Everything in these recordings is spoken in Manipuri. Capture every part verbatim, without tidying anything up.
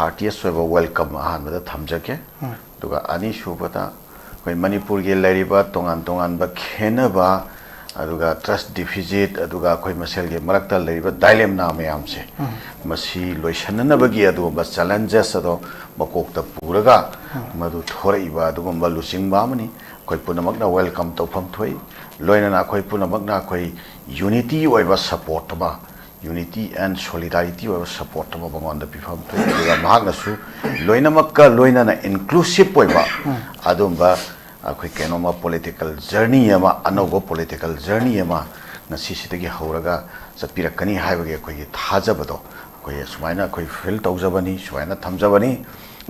heartiest ꯑꯣꯏꯕ welcome ꯑꯍꯥꯟꯕꯗ ꯊꯝꯖꯒꯦ꯫ ꯑꯗꯨꯒ ꯑꯅꯤꯁꯨꯕꯗ ꯑꯩꯈꯣꯏ ꯃꯅꯤꯄꯨꯔꯒꯤ ꯂꯩꯔꯤꯕ ꯇꯣꯉꯥꯟ ꯇꯣꯉꯥꯟꯕ ꯈꯦꯟꯅꯕ, ꯑꯗꯨꯒ trust deficit, ꯑꯗꯨꯒ ꯑꯩꯈꯣꯏ ꯃꯁꯦꯜꯒꯤ ꯃꯔꯛꯇ ꯂꯩꯔꯤꯕ dilemma ꯃꯌꯥꯝꯁꯦ, ꯃꯁꯤ ꯂꯣꯏꯁꯤꯟꯅꯅꯕꯒꯤ ꯑꯗꯨꯒꯨꯝꯕ challenges ꯑꯗꯣ ꯃꯀꯣꯛꯇ ꯄꯨꯔꯒ ꯃꯗꯨ ꯊꯣꯔꯛꯏꯕ ꯑꯗꯨꯒꯨꯝꯕ ꯂꯨꯆꯤꯡꯕ ꯑꯃꯅꯤ꯫ ꯑꯩꯈꯣꯏ ꯄꯨꯝꯅꯃꯛꯅ welcome ꯇꯧꯐꯝ ꯊꯣꯛꯏ꯫ ꯂꯣꯏꯅꯅ ꯑꯩꯈꯣꯏ ꯄꯨꯝꯅꯃꯛꯅ ꯑꯩꯈꯣꯏ unity ꯑꯣꯏꯕ support ꯑꯃ, unity and solidarity ꯑꯣꯏꯕ support ꯑꯃ ꯃꯉꯣꯟꯗ ꯄꯤꯐꯝ ꯊꯣꯛꯏ꯫ ꯑꯗꯨꯒ ꯃꯍꯥꯛꯅꯁꯨ ꯂꯣꯏꯅꯃꯛꯀ ꯂꯣꯏꯅꯅ inclusive ꯑꯣꯏꯕ ꯑꯗꯨꯝꯕ ꯑꯩꯈꯣꯏ ꯀꯩꯅꯣꯝꯃ political journey ꯑꯃ, ꯑꯅꯧꯕ political journey ꯑꯃ ꯉꯁꯤꯁꯤꯗꯒꯤ ꯍꯧꯔꯒ ꯆꯠꯄꯤꯔꯛꯀꯅꯤ ꯍꯥꯏꯕꯒꯤ ꯑꯩꯈꯣꯏꯒꯤ ꯊꯥꯖꯕꯗꯣ ꯑꯩꯈꯣꯏ ꯁꯨꯃꯥꯏꯅ ꯑꯩꯈꯣꯏ feel ꯇꯧꯖꯕꯅꯤ, ꯁꯨꯃꯥꯏꯅ ꯊꯝꯖꯕꯅꯤ꯫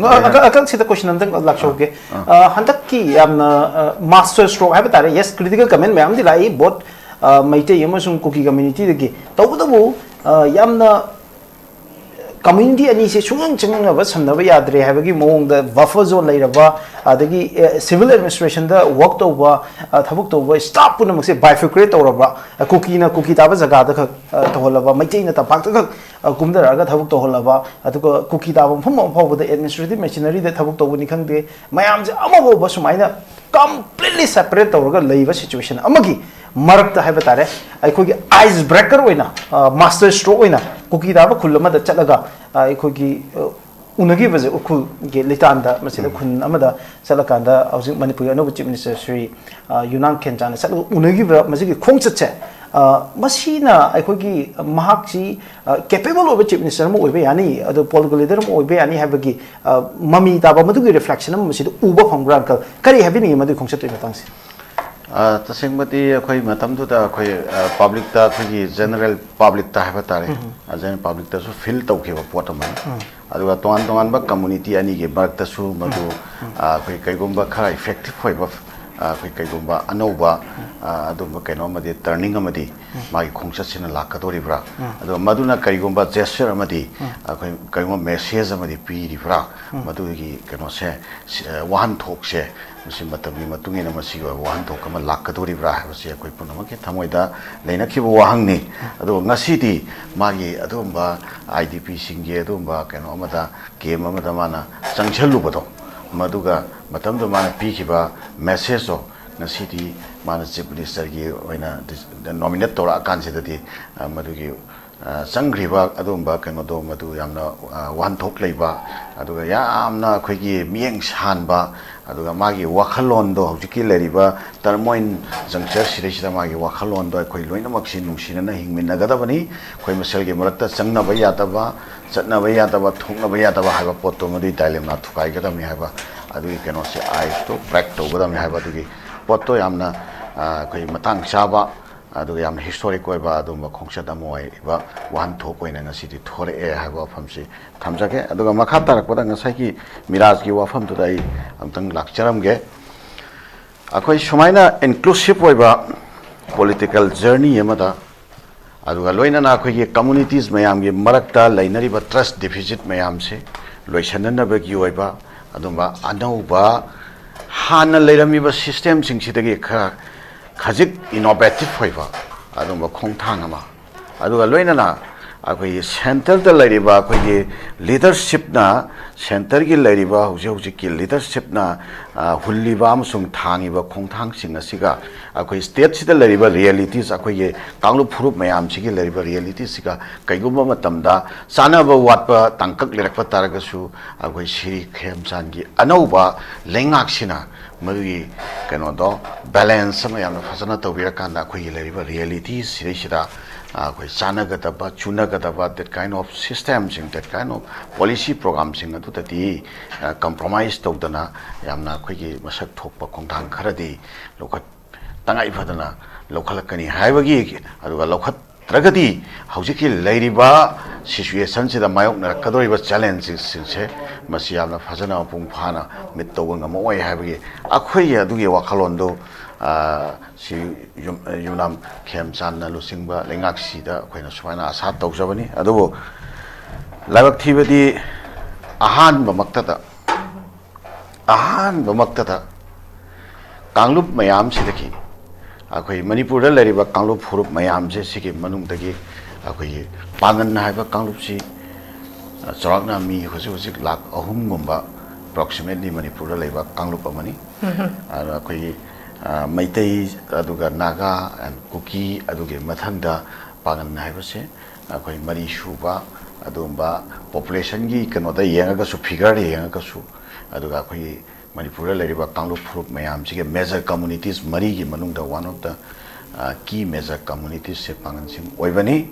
ꯑ, ꯑꯀ-, ꯑꯀꯛꯁꯤꯗ question ꯑꯝꯇꯪ ꯂꯥꯛꯆꯍꯧꯒꯦ꯫ ꯑ, ꯍꯟꯗꯛꯀꯤ ꯌꯥꯝꯅ, ꯑ, master stroke ꯍꯥꯏꯕ ꯇꯥꯔꯦ, yes, critical comment ꯃꯌꯥꯝꯗꯤ ꯂꯥꯛꯏ, both, ꯑ, ꯃꯩꯇꯩ ꯑꯃꯁꯨꯡ ꯀꯨꯀꯤ communityꯗꯒꯤ꯫ ꯇꯧꯕꯇꯕꯨ, ꯑ, ꯌꯥꯝꯅ community ꯑꯅꯤꯁꯦ ꯁꯨꯡꯆꯪ ꯆꯪꯅꯕ ꯁꯝꯅꯕ ꯌꯥꯗ꯭ꯔꯦ ꯍꯥꯏꯕꯒꯤ ꯃꯑꯣꯡꯗ buffer zone ꯂꯩꯔꯕ, ꯑꯗꯒꯤ, ꯑ, civil administrationꯗ work ꯇꯧꯕ, ꯑ, ꯊꯕꯛ ꯇꯧꯕ staff ꯄꯨꯝꯅꯃꯛꯁꯦ bifurcate ꯇꯧꯔꯕ, ꯑ, ꯀꯨꯀꯤꯅ ꯀꯨꯀꯤ ꯇꯥꯕ ꯖꯒꯥꯗ ꯈꯛ, ꯑ, ꯇꯧꯍꯜꯂꯕ, ꯃꯩꯇꯩꯅ ꯇꯝꯄꯥꯛꯇ ꯈꯛ, ꯑ, ꯀꯨꯝꯊꯔꯛꯑꯒ ꯊꯕꯛ ꯇꯧꯍꯜꯂꯕ, ꯑꯗꯨꯒ ꯀꯨꯀꯤ ꯇꯥꯕ ꯃꯐꯝ ꯑꯃ ꯐꯥꯎꯕꯗ administrative machineryꯗ ꯊꯕꯛ ꯇꯧꯕꯅꯤ ꯈꯪꯗꯦ, ꯃꯌꯥꯝꯁꯦ ꯑꯃꯐꯥꯎꯕ ꯁꯨꯃꯥꯏꯅ completely separate ꯇꯧꯔꯒ ꯂꯩꯕ situation ꯑꯃꯒꯤ ꯃꯔꯛꯇ ꯍꯥꯏꯕ ꯇꯥꯔꯦ, ꯑꯩꯈꯣꯏꯒꯤ ice breaker ꯑꯣꯏꯅ, ꯑ, master stroke ꯑꯣꯏꯅ ꯀꯨꯀꯤ ꯇꯥꯕ ꯈꯨꯜ ꯑꯃꯗ ꯆꯠꯂꯒ, ꯑ, ꯑꯩꯈꯣꯏꯒꯤ, ꯑ, ꯎꯅꯈꯤꯕꯁꯦ ꯎꯈ꯭ꯔꯨꯜꯒꯤ ꯂꯤꯇꯥꯟꯗ, ꯃꯁꯤꯗ ꯎꯝ꯫ ꯈꯨꯟ ꯑꯃꯗ ꯆꯠꯂꯀꯥꯟꯗ ꯍꯧꯖꯤꯛ ꯃꯅꯤꯄꯨꯔꯒꯤ ꯑꯅꯧꯕ Chief Minister ꯁ꯭ꯔꯤ, ꯑ, ꯌꯨꯝꯅꯥꯝ ꯈꯦꯟꯆꯥꯅ ꯆꯠꯂꯒ ꯎꯅꯈꯤꯕ ꯃꯁꯤꯒꯤ ꯈꯣꯡꯆꯠꯁꯦ, ꯑ, ꯃꯁꯤꯅ ꯑꯩꯈꯣꯏꯒꯤ ꯃꯍꯥꯛꯁꯤ, ꯑ, capable ꯑꯣꯏꯕ Chief Minister ꯑꯃ ꯑꯣꯏꯕ ꯌꯥꯅꯤ, ꯑꯗꯣ political leader ꯑꯃ ꯑꯣꯏꯕ ꯌꯥꯅꯤ ꯍꯥꯏꯕꯒꯤ, ꯑ, ꯃꯃꯤ ꯇꯥꯕ ꯃꯗꯨꯒꯤ reflection ꯑꯃ ꯃꯁꯤꯗ ꯎꯕ ꯐꯪꯕ꯭ꯔꯥ, uncle? ꯀꯔꯤ ꯍꯥꯏꯕꯤꯅꯤꯡꯉꯤ ꯃꯗꯨꯒꯤ ꯈꯣꯡꯆꯠꯇꯨꯒꯤ ꯃꯇꯥꯡꯁꯦ? ꯑ, ꯇꯁꯦꯡꯕꯗꯤ ꯑꯩꯈꯣꯏ ꯃꯇꯝꯗꯨꯗ ꯑꯩꯈꯣꯏ, ꯑ, publicꯇ, ꯑꯩꯈꯣꯏꯒꯤ general publicꯇ ꯍꯥꯏꯕ ꯇꯥꯔꯦ, ꯎꯝ꯫ ꯑ, general publicꯇꯁꯨ feel ꯇꯧꯈꯤꯕ ꯄꯣꯠ ꯑꯃꯅꯤ꯫ ꯎꯝ꯫ ꯑꯗꯨꯒ ꯇꯣꯉꯥꯟ ꯇꯣꯉꯥꯟꯕ community ꯑꯅꯤꯒꯤ ꯃꯔꯛꯇꯁꯨ ꯃꯗꯨ, ꯎꯝ꯫ ꯎꯝ꯫ ꯑ, ꯑꯩꯈꯣꯏ ꯀꯩꯒꯨꯝꯕ ꯈꯔ effective ꯑꯣꯏꯕ, ꯑꯩꯈꯣꯏ ꯀꯩꯒꯨꯝꯕ ꯑꯅꯧꯕ ꯑꯗꯨꯝꯕ ꯀꯩꯅꯣ ꯑꯃꯗꯤ, ꯇꯔꯅꯤꯡ ꯑꯃꯗꯤ ꯃꯥꯒꯤ ꯈꯣꯡꯆꯠꯁꯤꯅ ꯂꯥꯛꯀꯗꯧꯔꯤꯕ꯭ꯔꯥ? ꯑꯗꯨꯒ ꯃꯗꯨꯅ ꯀꯔꯤꯒꯨꯝꯕ ꯖꯦꯁꯆꯔ ꯑꯃꯗꯤ ꯑꯩꯈꯣꯏ ꯀꯔꯤꯒꯨꯝꯕ ꯃꯦꯁꯦꯖ ꯑꯃꯗꯤ ꯄꯤꯔꯤꯕ꯭ꯔꯥ? ꯃꯗꯨꯒꯤ ꯀꯩꯅꯣꯁꯦ, ꯋꯥꯍꯟꯊꯣꯛꯁꯦ, ꯃꯁꯤ ꯃꯇꯝꯒꯤ ꯃꯇꯨꯡ ꯏꯟꯅ ꯃꯁꯤꯒꯤ ꯑꯣꯏꯕ ꯋꯥꯍꯟꯊꯣꯛ ꯑꯃ ꯂꯥꯛꯀꯗꯧꯔꯤꯕ꯭ꯔꯥ ꯍꯥꯏꯕꯁꯤ ꯑꯩꯈꯣꯏ ꯄꯨꯝꯅꯃꯛꯀꯤ ꯊꯃꯣꯏꯗ ꯂꯩꯅꯈꯤꯕ ꯋꯥꯍꯪꯅꯤ꯫ ꯑꯗꯨꯒ ꯉꯁꯤꯗꯤ ꯃꯥꯒꯤ ꯑꯗꯨꯒꯨꯝꯕ IDPꯁꯤꯡꯒꯤ ꯑꯗꯨꯒꯨꯝꯕ ꯀꯩꯅꯣ ꯑꯃꯗ, ꯀꯦꯝ ꯑꯃꯗ ꯃꯥꯅ ꯆꯪꯁꯤꯜꯂꯨꯕꯗꯣ, ꯃꯗꯨꯒ ꯃꯇꯝꯗꯨ ꯃꯥꯅ ꯄꯤꯈꯤꯕ ꯃꯦꯁꯦꯖꯇꯣ, ꯉꯁꯤꯗꯤ ꯃꯥꯅ ꯆꯤꯐ ꯃꯤꯅꯤꯁꯇꯔꯒꯤ ꯑꯣꯏꯅ ꯅꯣꯃꯤꯅꯦꯠ ꯇꯧꯔꯛꯑꯀꯥꯟꯁꯤꯗꯗꯤ ꯃꯗꯨꯒꯤ ꯆꯪꯈ꯭ꯔꯤꯕ ꯑꯗꯨꯒꯨꯝꯕ ꯀꯩꯅꯣꯗꯣ, ꯃꯗꯨ ꯌꯥꯝꯅ ꯋꯥꯍꯟꯊꯣꯛ ꯂꯩꯕ, ꯑꯗꯨꯒ ꯌꯥꯝꯅ ꯑꯩꯈꯣꯏꯒꯤ ꯃꯤꯠꯌꯦꯡ ꯁꯥꯟꯕ, ꯑꯗꯨꯒ ꯃꯥꯒꯤ ꯋꯥꯈꯜꯂꯣꯟꯗꯣ, ꯍꯧꯖꯤꯛꯀꯤ ꯂꯩꯔꯤꯕ ꯇꯔꯃꯣꯏꯟ ꯖꯪꯆꯔꯁꯤꯗꯩꯁꯤꯗ ꯃꯥꯒꯤ ꯋꯥꯈꯜꯂꯣꯟꯗꯣ ꯑꯩꯈꯣꯏ ꯂꯣꯏꯅꯃꯛꯁꯤ ꯅꯨꯡꯁꯤꯅꯅ ꯍꯤꯡꯃꯤꯟꯅꯒꯗꯕꯅꯤ꯫ ꯑꯩꯈꯣꯏ ꯃꯁꯦꯜꯒꯤ ꯃꯔꯛꯇ ꯆꯪꯅꯕ ꯌꯥꯗꯕ, ꯆꯠꯅꯕ ꯌꯥꯗꯕ, ꯊꯣꯛꯅꯕ ꯌꯥꯗꯕ ꯍꯥꯏꯕ ꯄꯣꯠꯇꯣ, ꯃꯗꯨꯒꯤ ꯗꯥꯏꯂꯦꯃꯥ ꯊꯨꯒꯥꯏꯒꯗꯕꯅꯤ ꯍꯥꯏꯕ, ꯑꯗꯨꯒꯤ ꯀꯩꯅꯣꯁꯦ, ꯑꯥꯏꯁꯇꯣ ꯕ꯭ꯔꯦꯛ ꯇꯧꯒꯗꯕꯅꯤ ꯍꯥꯏꯕ, ꯑꯗꯨꯒꯤ ꯄꯣꯠꯇꯣ ꯌꯥꯝꯅ ꯑꯩꯈꯣꯏ ꯃꯇꯥꯡ ꯆꯥꯕ, ꯑꯗꯨꯒ ꯌꯥꯝꯅ ꯍꯤꯁꯇꯣꯔꯤꯛ ꯑꯣꯏꯕ ꯑꯗꯨꯒꯨꯝꯕ ꯈꯣꯡꯆꯠ ꯑꯃ ꯑꯣꯏꯕ ꯋꯥꯍꯟꯊꯣꯛ ꯑꯣꯏꯅ ꯉꯁꯤꯗꯤ ꯊꯣꯔꯛꯑꯦ ꯍꯥꯏꯕ ꯋꯥꯐꯝꯁꯤ ꯊꯝꯖꯒꯦ꯫ ꯑꯗꯨꯒ ꯃꯈꯥ ꯇꯥꯔꯛꯄꯗ ꯉꯁꯥꯏꯒꯤ ꯃꯤꯔꯥꯖꯀꯤ ꯋꯥꯐꯝꯗꯨꯗ ꯑꯩ ꯑꯃꯨꯛꯇꯪ ꯂꯥꯛꯆꯔꯝꯒꯦ꯫ ꯑꯩꯈꯣꯏ ꯁꯨꯃꯥꯏꯅ ꯏꯟꯀ꯭ꯂꯨꯁꯤꯞ ꯑꯣꯏꯕ ꯄꯣꯂꯤꯇꯤꯀꯦꯜ ꯖꯔꯅꯤ ꯑꯃꯗ, ꯑꯗꯨꯒ ꯂꯣꯏꯅꯅ ꯑꯩꯈꯣꯏꯒꯤ ꯀꯝꯃꯨꯅꯤꯇꯤꯁ ꯃꯌꯥꯝꯒꯤ ꯃꯔꯛꯇ ꯂꯩꯅꯔꯤꯕ ꯇ꯭ꯔꯁ ꯗꯤꯐꯤꯁꯤꯠ ꯃꯌꯥꯝꯁꯦ ꯂꯣꯏꯁꯤꯟꯅꯅꯕꯒꯤ ꯑꯣꯏꯕ ꯑꯗꯨꯝꯕ ꯑꯅꯧꯕ, ꯍꯥꯟꯅ ꯂꯩꯔꯝꯃꯤꯕ ꯁꯤꯁꯇꯦꯝꯁꯤꯡꯁꯤꯗꯒꯤ ꯈꯔ ꯈꯖꯤꯛ ꯏꯅꯣꯚꯦꯇꯤꯞ ꯑꯣꯏꯕ ꯑꯗꯨꯝꯕ ꯈꯣꯡꯊꯥꯡ ꯑꯃ, ꯑꯗꯨꯒ ꯂꯣꯏꯅꯅ ꯑꯩꯈꯣꯏꯒꯤ ꯁꯦꯟꯇꯔꯗ ꯂꯩꯔꯤꯕ ꯑꯩꯈꯣꯏꯒꯤ ꯂꯤꯗꯔꯁꯤꯞꯅ, ꯁꯦꯟꯇꯔꯒꯤ ꯂꯩꯔꯤꯕ ꯍꯧꯖꯤꯛ ꯍꯧꯖꯤꯛꯀꯤ ꯂꯤꯗꯔꯁꯤꯞꯅ ꯍꯨꯜꯂꯤꯕ ꯑꯃꯁꯨꯡ ꯊꯥꯡꯉꯤꯕ ꯈꯣꯡꯊꯥꯡꯁꯤꯡ ꯑꯁꯤꯒ ꯑꯩꯈꯣꯏ ꯁ꯭ꯇꯦꯠꯁꯤꯗ ꯂꯩꯔꯤꯕ ꯔꯤꯌꯦꯂꯤꯇꯤꯁ, ꯑꯩꯈꯣꯏꯒꯤ ꯀꯥꯡꯂꯨꯞ ꯐꯨꯔꯨꯞ ꯃꯌꯥꯝꯁꯤꯒꯤ ꯂꯩꯔꯤꯕ ꯔꯤꯌꯦꯂꯤꯇꯤꯁꯤꯒ ꯀꯩꯒꯨꯝꯕ ꯃꯇꯝꯗ ꯆꯥꯅꯕ ꯋꯥꯠꯄ ꯇꯥꯡꯀꯛ ꯂꯩꯔꯛꯄ ꯇꯥꯔꯒꯁꯨ, ꯑꯩꯈꯣꯏ ꯁꯤꯔꯤ ꯈꯦꯝꯆꯥꯟꯒꯤ ꯑꯅꯧꯕ ꯂꯩꯉꯥꯛꯁꯤꯅ ꯃꯗꯨꯒꯤ ꯀꯩꯅꯣꯗꯣ, ꯕꯦꯂꯦꯟꯁ ꯑꯃ ꯌꯥꯝꯅ ꯐꯖꯅ ꯇꯧꯕꯤꯔꯀꯥꯟꯗ, ꯑꯩꯈꯣꯏꯒꯤ ꯂꯩꯔꯤꯕ ꯔꯤꯌꯦꯂꯤꯇꯤꯁꯤꯗꯩꯁꯤꯗ ꯑꯩꯈꯣꯏ ꯆꯥꯟꯅꯒꯗꯕ, ꯆꯨꯅꯒꯗꯕ, that kind of systemꯁꯤꯡ, that kind of policy programꯁꯤꯡ ꯑꯗꯨꯗꯗꯤ ꯀꯝꯄ꯭ꯔꯣꯃꯥꯏꯁ ꯇꯧꯗꯅ ꯌꯥꯝꯅ ꯑꯩꯈꯣꯏꯒꯤ ꯃꯁꯛ ꯊꯣꯛꯄ ꯈꯣꯡꯊꯥꯡ ꯈꯔꯗꯤ ꯂꯧꯈꯠ, ꯇꯉꯥꯏ ꯐꯗꯅ ꯂꯧꯈꯠꯂꯛꯀꯅꯤ ꯍꯥꯏꯕꯒꯤ, ꯑꯗꯨꯒ ꯂꯧꯈꯠ ꯅꯠꯇ꯭ꯔꯒꯗꯤ ꯍꯧꯖꯤꯛꯀꯤ ꯂꯩꯔꯤꯕ ꯁꯤꯆꯨꯋꯦꯁꯟꯁꯤꯗ ꯃꯥꯌꯣꯛꯅꯔꯛꯀꯗꯧꯔꯤꯕ ꯆꯦꯂꯦꯟꯖꯁꯤꯡꯁꯦ ꯃꯁꯤ ꯌꯥꯝꯅ ꯐꯖꯅ ꯃꯄꯨꯡ ꯐꯥꯅ ꯃꯤꯠ ꯇꯧꯕ ꯉꯝꯃꯛꯑꯣꯏ ꯍꯥꯏꯕꯒꯤ ꯑꯩꯈꯣꯏꯒꯤ ꯑꯗꯨꯒꯤ ꯋꯥꯈꯜꯂꯣꯟꯗꯨ, ꯑ, ꯁꯤ ꯌꯨꯝ-, ꯌꯨꯝꯅꯥꯝ ꯈꯦꯝꯆꯥꯟꯅ ꯂꯨꯆꯤꯡꯕ ꯂꯩꯉꯥꯛꯁꯤꯗ ꯑꯩꯈꯣꯏꯅ ꯁꯨꯃꯥꯏꯅ ꯑꯁꯥ ꯇꯧꯖꯕꯅꯤ꯫ ꯑꯗꯨꯕꯨ ꯂꯥꯏꯕꯛ ꯊꯤꯕꯗꯤ ꯑꯍꯥꯟꯕꯃꯛꯇꯗ, ꯑꯍꯥꯟꯕꯃꯛꯇꯗ ꯀꯥꯡꯂꯨꯞ ꯃꯌꯥꯝꯁꯤꯗꯒꯤ, ꯑꯩꯈꯣꯏ ꯃꯅꯤꯄꯨꯔꯗ ꯂꯩꯔꯤꯕ ꯀꯥꯡꯂꯨꯞ ꯐꯨꯔꯨꯞ ꯃꯌꯥꯝꯁꯦ, ꯁꯤꯒꯤ ꯃꯅꯨꯡꯗꯒꯤ ꯑꯩꯈꯣꯏꯒꯤ ꯄꯥꯉꯟ ꯍꯥꯏꯕ ꯀꯥꯡꯂꯨꯞꯁꯤ, ꯑ, ꯆꯥꯎꯔꯥꯛꯅ ꯃꯤ ꯍꯧꯖꯤꯛ ꯍꯧꯖꯤꯛ ꯂꯥꯈ ꯑꯍꯨꯝꯒꯨꯝꯕ approximately ꯃꯅꯤꯄꯨꯔꯗ ꯂꯩꯕ ꯀꯥꯡꯂꯨꯞ ꯑꯃꯅꯤ꯫ ꯑꯗꯨꯅ ꯑꯩꯈꯣꯏꯒꯤ, ꯑ, ꯃꯩꯇꯩ, ꯑꯗꯨꯒ ꯅꯥꯒꯥ and ꯀꯨꯀꯤ, ꯑꯗꯨꯒꯤ ꯃꯊꯪꯗ ꯄꯥꯉꯟ ꯍꯥꯏꯕꯁꯦ ꯑꯩꯈꯣꯏ ꯃꯔꯤ ꯁꯨꯕ ꯑꯗꯨꯒꯨꯝꯕ populationꯒꯤ ꯀꯩꯅꯣꯗ ꯌꯦꯡꯉꯒꯁꯨ, figureꯗ ꯌꯦꯡꯉꯒꯁꯨ, ꯑꯗꯨꯒ ꯑꯩꯈꯣꯏꯒꯤ ꯃꯅꯤꯄꯨꯔꯗ ꯂꯩꯔꯤꯕ ꯀꯥꯡꯂꯨꯞ ꯐꯨꯔꯨꯞ ꯃꯌꯥꯝꯁꯤꯒꯤ major communities ꯃꯔꯤꯒꯤ ꯃꯅꯨꯡꯗ one of the, ꯑ, key major communitiesꯁꯦ ꯄꯥꯉꯟꯁꯤꯡ ꯑꯣꯏꯕꯅꯤ꯫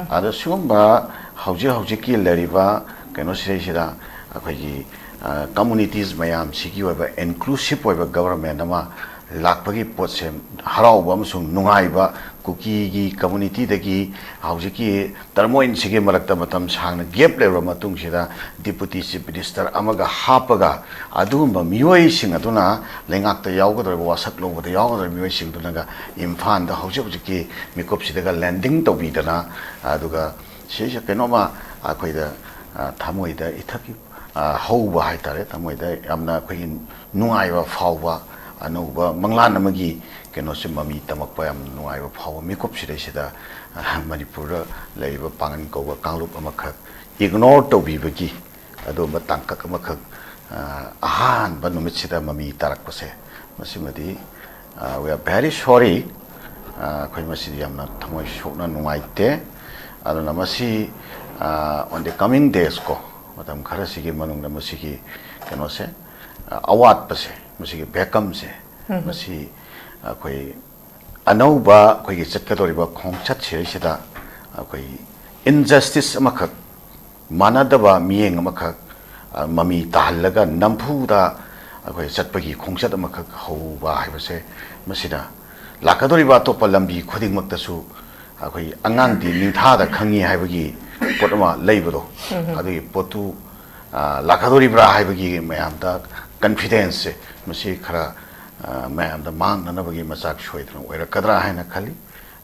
ꯑꯗꯣ ꯁꯤꯒꯨꯝꯕ ꯍꯧꯖꯤꯛ ꯍꯧꯖꯤꯛꯀꯤ ꯂꯩꯔꯤꯕ ꯀꯩꯅꯣꯁꯤꯗꯩꯁꯤꯗ ꯑꯩꯈꯣꯏꯒꯤ, ꯑ, communities ꯃꯌꯥꯝꯁꯤꯒꯤ ꯑꯣꯏꯕ inclusive ꯑꯣꯏꯕ government ꯑꯃ ꯂꯥꯛꯄꯒꯤ ꯄꯣꯠꯁꯦ ꯍꯔꯥꯎꯕ ꯑꯃꯁꯨꯡ ꯅꯨꯡꯉꯥꯏꯕ, ꯀꯨꯀꯤꯒꯤ communityꯗꯒꯤ ꯍꯧꯖꯤꯛꯀꯤ turmoilꯁꯤꯒꯤ ꯃꯔꯛꯇ ꯃꯇꯝ ꯁꯥꯡꯅ gap ꯂꯩꯔꯕ ꯃꯇꯨꯡꯁꯤꯗ Deputy Chief Minister ꯑꯃꯒ ꯍꯥꯞꯄꯒ, ꯑꯗꯨꯒꯨꯝꯕ ꯃꯤꯑꯣꯏꯁꯤꯡ ꯑꯗꯨꯅ ꯂꯩꯉꯥꯛꯇ ꯌꯥꯎꯒꯗꯧꯔꯤꯕ, ꯋꯥꯁꯛ ꯂꯧꯕꯗ ꯌꯥꯎꯒꯗꯧꯔꯤꯕ ꯃꯤꯑꯣꯏꯁꯤꯡꯗꯨꯅꯒ ꯏꯝꯐꯥꯜꯗ ꯍꯧꯖꯤꯛ ꯍꯧꯖꯤꯛꯀꯤ ꯃꯤꯀꯨꯞꯁꯤꯗꯒ landing ꯇꯧꯕꯤꯗꯅ, ꯑꯗꯨꯒ ꯁꯤꯁꯦ ꯀꯩꯅꯣꯝꯃ ꯑꯩꯈꯣꯏꯗ, ꯑ, ꯊꯃꯣꯏꯗ ꯏꯊꯛꯀꯤ, ꯑ, ꯍꯧꯕ ꯍꯥꯏꯇꯥꯔꯦ, ꯊꯃꯣꯏꯗ ꯌꯥꯝꯅ ꯑꯩꯈꯣꯏꯒꯤ ꯅꯨꯡꯉꯥꯏꯕ ꯐꯥꯎꯕ, ꯑꯅꯧꯕ ꯃꯪꯂꯥꯟ ꯑꯃꯒꯤ ꯀꯩꯅꯣꯁꯦ ꯃꯃꯤ ꯇꯝꯃꯛꯄ ꯌꯥꯝ ꯅꯨꯡꯉꯥꯏꯕ ꯐꯥꯎꯕ ꯃꯤꯀꯨꯞꯁꯤꯗꯩꯁꯤꯗ, ꯑ, ꯃꯅꯤꯄꯨꯔꯗ ꯂꯩꯔꯤꯕ ꯄꯥꯉꯟ ꯀꯧꯕ ꯀꯥꯡꯂꯨꯞ ꯑꯃꯈꯛ ignore ꯇꯧꯕꯤꯕꯒꯤ ꯑꯗꯨꯒꯨꯝꯕ ꯇꯥꯡꯀꯛ ꯑꯃꯈꯛ, ꯑ, ꯑꯍꯥꯟꯕ ꯅꯨꯃꯤꯠꯁꯤꯗ ꯃꯃꯤ ꯇꯥꯔꯛꯄꯁꯦ, ꯃꯁꯤꯃꯗꯤ, ꯑ, we are very sorry꯫ ꯑ, ꯑꯩꯈꯣꯏ ꯃꯁꯤꯗꯤ ꯌꯥꯝꯅ ꯊꯃꯣꯏ ꯁꯣꯛꯅ ꯅꯨꯡꯉꯥꯏꯇꯦ꯫ ꯑꯗꯨꯅ ꯃꯁꯤ, ꯑ, on the coming days ꯀꯣ, ꯃꯇꯝ ꯈꯔꯁꯤꯒꯤ ꯃꯅꯨꯡꯗ ꯃꯁꯤꯒꯤ ꯀꯩꯅꯣꯁꯦ, ꯑ, ꯑꯋꯥꯠꯄꯁꯦ, ꯃꯁꯤꯒꯤ vacuumꯁꯦ, ꯃꯁꯤ ꯑꯩꯈꯣꯏ ꯑꯅꯧꯕ ꯑꯩꯈꯣꯏꯒꯤ ꯆꯠꯀꯗꯧꯔꯤꯕ ꯈꯣꯡꯆꯠꯁꯤꯗꯩꯁꯤꯗ ꯑꯩꯈꯣꯏ injustice ꯑꯃꯈꯛ, ꯃꯥꯟꯅꯗꯕ ꯃꯤꯠꯌꯦꯡ ꯑꯃꯈꯛ, ꯑ, ꯃꯃꯤ ꯇꯥꯍꯜꯂꯒ ꯅꯝꯐꯨꯗ ꯑꯩꯈꯣꯏ ꯆꯠꯄꯒꯤ ꯈꯣꯡꯆꯠ ꯑꯃꯈꯛ ꯍꯧꯕ ꯍꯥꯏꯕꯁꯦ, ꯃꯁꯤꯅ ꯂꯥꯛꯀꯗꯧꯔꯤꯕ ꯑꯇꯣꯞꯄ ꯂꯝꯕꯤ ꯈꯨꯗꯤꯡꯃꯛꯇꯁꯨ ꯑꯩꯈꯣꯏ ꯑꯉꯥꯡꯗꯤ ꯅꯤꯡꯊꯥꯗ ꯈꯪꯉꯤ ꯍꯥꯏꯕꯒꯤ ꯄꯣꯠ ꯑꯃ ꯂꯩꯕꯗꯣ, ꯑꯗꯨꯒꯤ ꯄꯣꯠꯇꯨ, ꯑ, ꯂꯥꯛꯀꯗꯧꯔꯤꯕ꯭ꯔꯥ ꯍꯥꯏꯕꯒꯤ ꯃꯌꯥꯝꯗ confidence ꯁꯦ ꯃꯁꯤ ꯈꯔ, ꯑ, ꯃꯌꯥꯝꯗ ꯃꯥꯡꯅꯅꯕꯒꯤ ꯃꯆꯥꯛ ꯁꯣꯏꯗꯅ ꯑꯣꯏꯔꯛꯀꯗ꯭ꯔꯥ ꯍꯥꯏꯅ ꯈꯜꯂꯤ꯫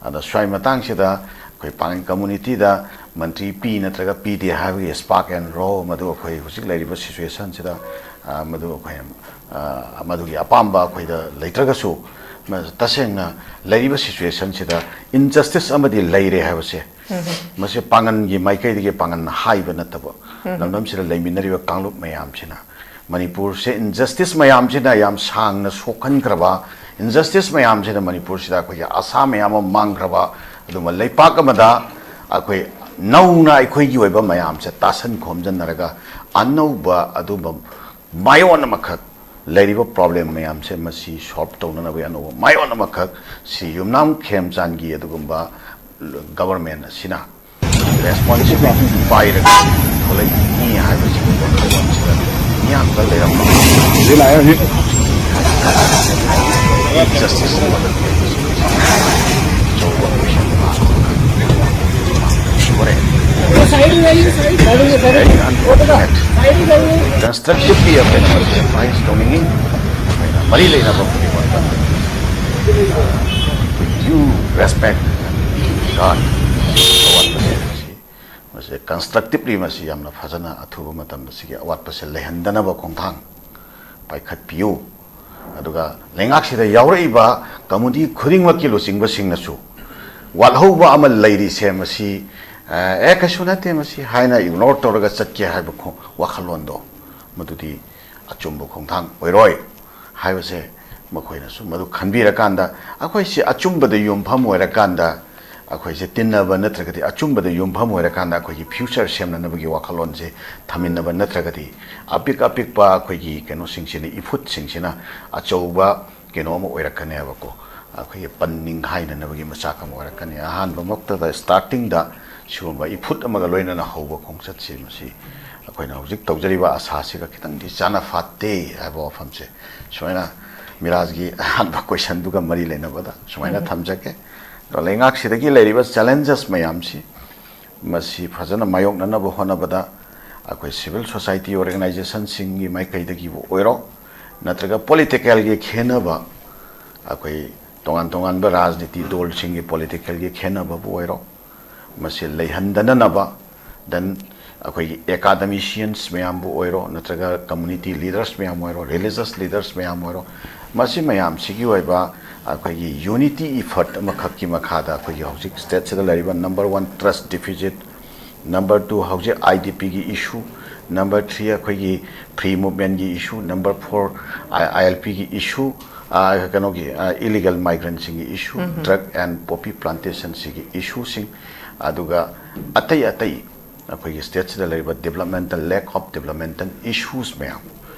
ꯑꯗ ꯁ꯭ꯋꯥꯏ ꯃꯇꯥꯡꯁꯤꯗ ꯑꯩꯈꯣꯏ ꯄꯥꯡꯒꯜ community ꯗ ꯃꯟꯇ꯭ꯔꯤ ꯄꯤ ꯅꯠꯇ꯭ꯔꯒ ꯄꯤꯗꯦ ꯍꯥꯏꯕꯒꯤ spark and row ꯃꯗꯨ ꯑꯩꯈꯣꯏ ꯍꯧꯖꯤꯛ ꯂꯩꯔꯤꯕ situation ꯁꯤꯗ, ꯑ, ꯃꯗꯨ ꯑꯩꯈꯣꯏ, ꯑ, ꯃꯗꯨꯒꯤ ꯑꯄꯥꯝꯕ ꯑꯩꯈꯣꯏꯗ ꯂꯩꯇ꯭ꯔꯒꯁꯨ, ꯃ-, ꯇꯁꯦꯡꯅ ꯂꯩꯔꯤꯕ situation ꯁꯤꯗ injustice ꯑꯃꯗꯤ ꯂꯩꯔꯦ ꯍꯥꯏꯕꯁꯦ, ꯃꯁꯤ ꯄꯥꯡꯒꯜꯒꯤ ꯃꯥꯏꯀꯩꯗꯒꯤ ꯄꯥꯡꯒꯜꯅ ꯍꯥꯏꯕ ꯅꯠꯇꯕ, ꯂꯝꯗꯝꯁꯤꯗ ꯂꯩꯃꯤꯟꯅꯔꯤꯕ ꯀꯥꯡꯂꯨꯞ ꯃꯌꯥꯝꯁꯤꯅ, ꯃꯅꯤꯄꯨꯔꯁꯦ injustice ꯃꯌꯥꯝꯁꯤꯅ ꯌꯥꯝ ꯁꯥꯡꯅ ꯁꯣꯛꯍꯟꯈ꯭ꯔꯕ, injustice ꯃꯌꯥꯝꯁꯤꯅ ꯃꯅꯤꯄꯨꯔꯁꯤꯗ ꯑꯩꯈꯣꯏꯒꯤ ꯑꯁꯥ ꯃꯌꯥꯝ ꯑꯃ ꯃꯥꯡꯈ꯭ꯔꯕ, ꯑꯗꯨꯒꯨꯝꯕ ꯂꯩꯄꯥꯛ ꯑꯃꯗ ꯑꯩꯈꯣꯏ ꯅꯧꯅ ꯑꯩꯈꯣꯏꯒꯤ ꯑꯣꯏꯕ ꯃꯌꯥꯝꯁꯦ ꯇꯥꯁꯟ ꯈꯣꯝꯖꯤꯟꯅꯔꯒ ꯑꯅꯧꯕ ꯑꯗꯨꯒꯨꯝꯕ ꯃꯥꯏꯑꯣꯟ ꯑꯃꯈꯛ, ꯂꯩꯔꯤꯕ problem ꯃꯌꯥꯝꯁꯦ ꯃꯁꯤ solve ꯇꯧꯅꯅꯕꯒꯤ ꯑꯅꯧꯕ ꯃꯥꯏꯑꯣꯟ ꯑꯃꯈꯛ ꯁꯤ ꯌꯨꯝꯅꯥꯝ ꯈꯦꯝꯆꯥꯟꯒꯤ ꯑꯗꯨꯒꯨꯝꯕ government ꯑꯁꯤꯅ responsibility ꯄꯥꯏꯔꯒ ꯊꯣꯛꯂꯛꯏ ꯍꯥꯏꯕꯁꯤꯒꯤ ꯋꯥꯈꯜꯂꯣꯟꯁꯤꯗ ꯃꯤꯌꯥꯝꯗ ꯂꯩꯔꯝꯕ injustice ꯑꯃ ꯑꯆꯧꯕ question mark ꯑꯃ ꯊꯣꯔꯛꯑꯦ꯫ Very unfortunate. Constructively ꯑꯩꯈꯣꯏꯅ ꯃꯗꯨ advise ꯇꯧꯅꯤꯡꯉꯤ꯫ ꯑꯩꯈꯣꯏꯅ ꯃꯔꯤ ꯂꯩꯅꯕ ꯈꯨꯗꯤꯡꯃꯛꯇ with due respect and regard ꯑꯋꯥꯠꯄꯁꯦ ꯃꯁꯤ, ꯃꯁꯤ constructively ꯃꯁꯤ ꯌꯥꯝꯅ ꯐꯖꯅ ꯑꯊꯨꯕ ꯃꯇꯝꯗ ꯁꯤꯒꯤ ꯑꯋꯥꯠꯄꯁꯦ ꯂꯩꯍꯟꯗꯅꯕ ꯈꯣꯡꯊꯥꯡ ꯄꯥꯏꯈꯠꯄꯤꯌꯨ꯫ ꯑꯗꯨꯒ ꯂꯩꯉꯥꯛꯁꯤꯗ ꯌꯥꯎꯔꯛꯏꯕ committee ꯈꯨꯗꯤꯡꯃꯛꯀꯤ ꯂꯨꯆꯤꯡꯕꯁꯤꯡꯅꯁꯨ ꯋꯥꯠꯍꯧꯕ ꯑꯃ ꯂꯩꯔꯤꯁꯦ ꯃꯁꯤ, ꯑꯦ, ꯀꯩꯁꯨ ꯅꯠꯇꯦ ꯃꯁꯤ ꯍꯥꯏꯅ ignore ꯇꯧꯔꯒ ꯆꯠꯀꯦ ꯍꯥꯏꯕ ꯈꯣ-, ꯋꯥꯈꯜꯂꯣꯟꯗꯣ ꯃꯗꯨꯗꯤ ꯑꯆꯨꯝꯕ ꯈꯣꯡꯊꯥꯡ ꯑꯣꯏꯔꯣꯏ ꯍꯥꯏꯕꯁꯦ ꯃꯈꯣꯏꯅꯁꯨ ꯃꯗꯨ ꯈꯟꯕꯤꯔꯀꯥꯟꯗ, ꯑꯩꯈꯣꯏꯁꯤ ꯑꯆꯨꯝꯕꯗ ꯌꯨꯝꯐꯝ ꯑꯣꯏꯔꯀꯥꯟꯗ, ꯑꯩꯈꯣꯏꯁꯦ ꯇꯤꯟꯅꯕ ꯅꯠꯇ꯭ꯔꯒꯗꯤ, ꯑꯆꯨꯝꯕꯗ ꯌꯨꯝꯐꯝ ꯑꯣꯏꯔꯀꯥꯟꯗ ꯑꯩꯈꯣꯏꯒꯤ future ꯁꯦꯝꯅꯅꯕꯒꯤ ꯋꯥꯈꯜꯂꯣꯟꯁꯦ ꯊꯝꯃꯤꯟꯅꯕ ꯅꯠꯇ꯭ꯔꯒꯗꯤ, ꯑꯄꯤꯛ ꯑꯄꯤꯛꯄ ꯑꯩꯈꯣꯏꯒꯤ ꯀꯩꯅꯣꯁꯤꯡꯁꯤꯅ, ꯏꯐꯨꯠꯁꯤꯡꯁꯤꯅ ꯑꯆꯧꯕ ꯀꯩꯅꯣ ꯑꯃ ꯑꯣꯏꯔꯛꯀꯅꯦꯕꯀꯣ꯫ ꯑꯩꯈꯣꯏꯒꯤ ꯄꯟ ꯅꯤꯡꯈꯥꯏꯅꯅꯕꯒꯤ ꯃꯆꯥꯛ ꯑꯃ ꯑꯣꯏꯔꯛꯀꯅꯤ꯫ ꯑꯍꯥꯟꯕꯃꯛꯇꯗ starting ꯗ ꯁꯤꯒꯨꯝꯕ ꯏꯐꯨꯠ ꯑꯃꯒ ꯂꯣꯏꯅꯅ ꯍꯧꯕ ꯈꯣꯡꯆꯠꯁꯤ ꯃꯁꯤ ꯑꯩꯈꯣꯏꯅ ꯍꯧꯖꯤꯛ ꯇꯧꯖꯔꯤꯕ ꯑꯁꯥꯁꯤꯒ ꯈꯤꯇꯪꯗꯤ ꯆꯥꯅ ꯐꯥꯠꯇꯦ ꯍꯥꯏꯕ ꯋꯥꯐꯝꯁꯦ ꯁꯨꯃꯥꯏꯅ ꯃꯤꯔꯥꯖꯒꯤ ꯑꯍꯥꯟꯕ question ꯗꯨꯒ ꯃꯔꯤ ꯂꯩꯅꯕꯗ ꯁꯨꯃꯥꯏꯅ ꯊꯝꯖꯒꯦ꯫ ꯂꯩꯉꯥꯛꯁꯤꯗꯒꯤ ꯂꯩꯔꯤꯕ challenges ꯃꯌꯥꯝꯁꯤ, ꯃꯁꯤ ꯐꯖꯅ ꯃꯥꯌꯣꯛꯅꯅꯕ ꯍꯣꯠꯅꯕꯗ ꯑꯩꯈꯣꯏ civil society organizationꯁꯤꯡꯒꯤ ꯃꯥꯏꯀꯩꯗꯒꯤꯕꯨ ꯑꯣꯏꯔꯣ, ꯅꯠꯇ꯭ꯔꯒ politicalꯒꯤ ꯈꯦꯟꯅꯕ, ꯑꯩꯈꯣꯏ ꯇꯣꯉꯥꯟ ꯇꯣꯉꯥꯟꯕ ꯔꯥꯖꯅꯤꯇꯤ ꯗꯜꯁꯤꯡꯒꯤ politicalꯒꯤ ꯈꯦꯟꯅꯕꯕꯨ ꯑꯣꯏꯔꯣ, ꯃꯁꯤ ꯂꯩꯍꯟꯗꯅꯅꯕ, then ꯑꯩꯈꯣꯏꯒꯤ academicians ꯃꯌꯥꯝꯕꯨ ꯑꯣꯏꯔꯣ, ꯅꯠꯇ꯭ꯔꯒ community leaders ꯃꯌꯥꯝ ꯑꯣꯏꯔꯣ, religious leaders ꯃꯌꯥꯝ ꯑꯣꯏꯔꯣ, ꯃꯁꯤ ꯃꯌꯥꯝꯁꯤꯒꯤ ꯑꯣꯏꯕ ꯑꯩꯈꯣꯏꯒꯤ unity effort ꯑꯃꯈꯛꯀꯤ ꯃꯈꯥꯗ ꯑꯩꯈꯣꯏꯒꯤ ꯍꯧꯖꯤꯛ stateꯁꯤꯗ ꯂꯩꯔꯤꯕ number one trust deficit, number two ꯍꯧꯖꯤꯛ IDPꯒꯤ issue, number three ꯑꯩꯈꯣꯏꯒꯤ free movementꯀꯤ issue, number four ILPꯒꯤ issue, ꯀꯩꯅꯣꯒꯤ illegal migrantꯁꯤꯡꯒꯤ issue, drug and poppy plantationꯁꯤꯒꯤ issueꯁꯤꯡ, ꯑꯗꯨꯒ ꯑꯇꯩ ꯑꯇꯩ ꯑꯩꯈꯣꯏꯒꯤ stateꯁꯤꯗ ꯂꯩꯔꯤꯕ developmental, lack of developmental issues ꯃꯌꯥꯝ,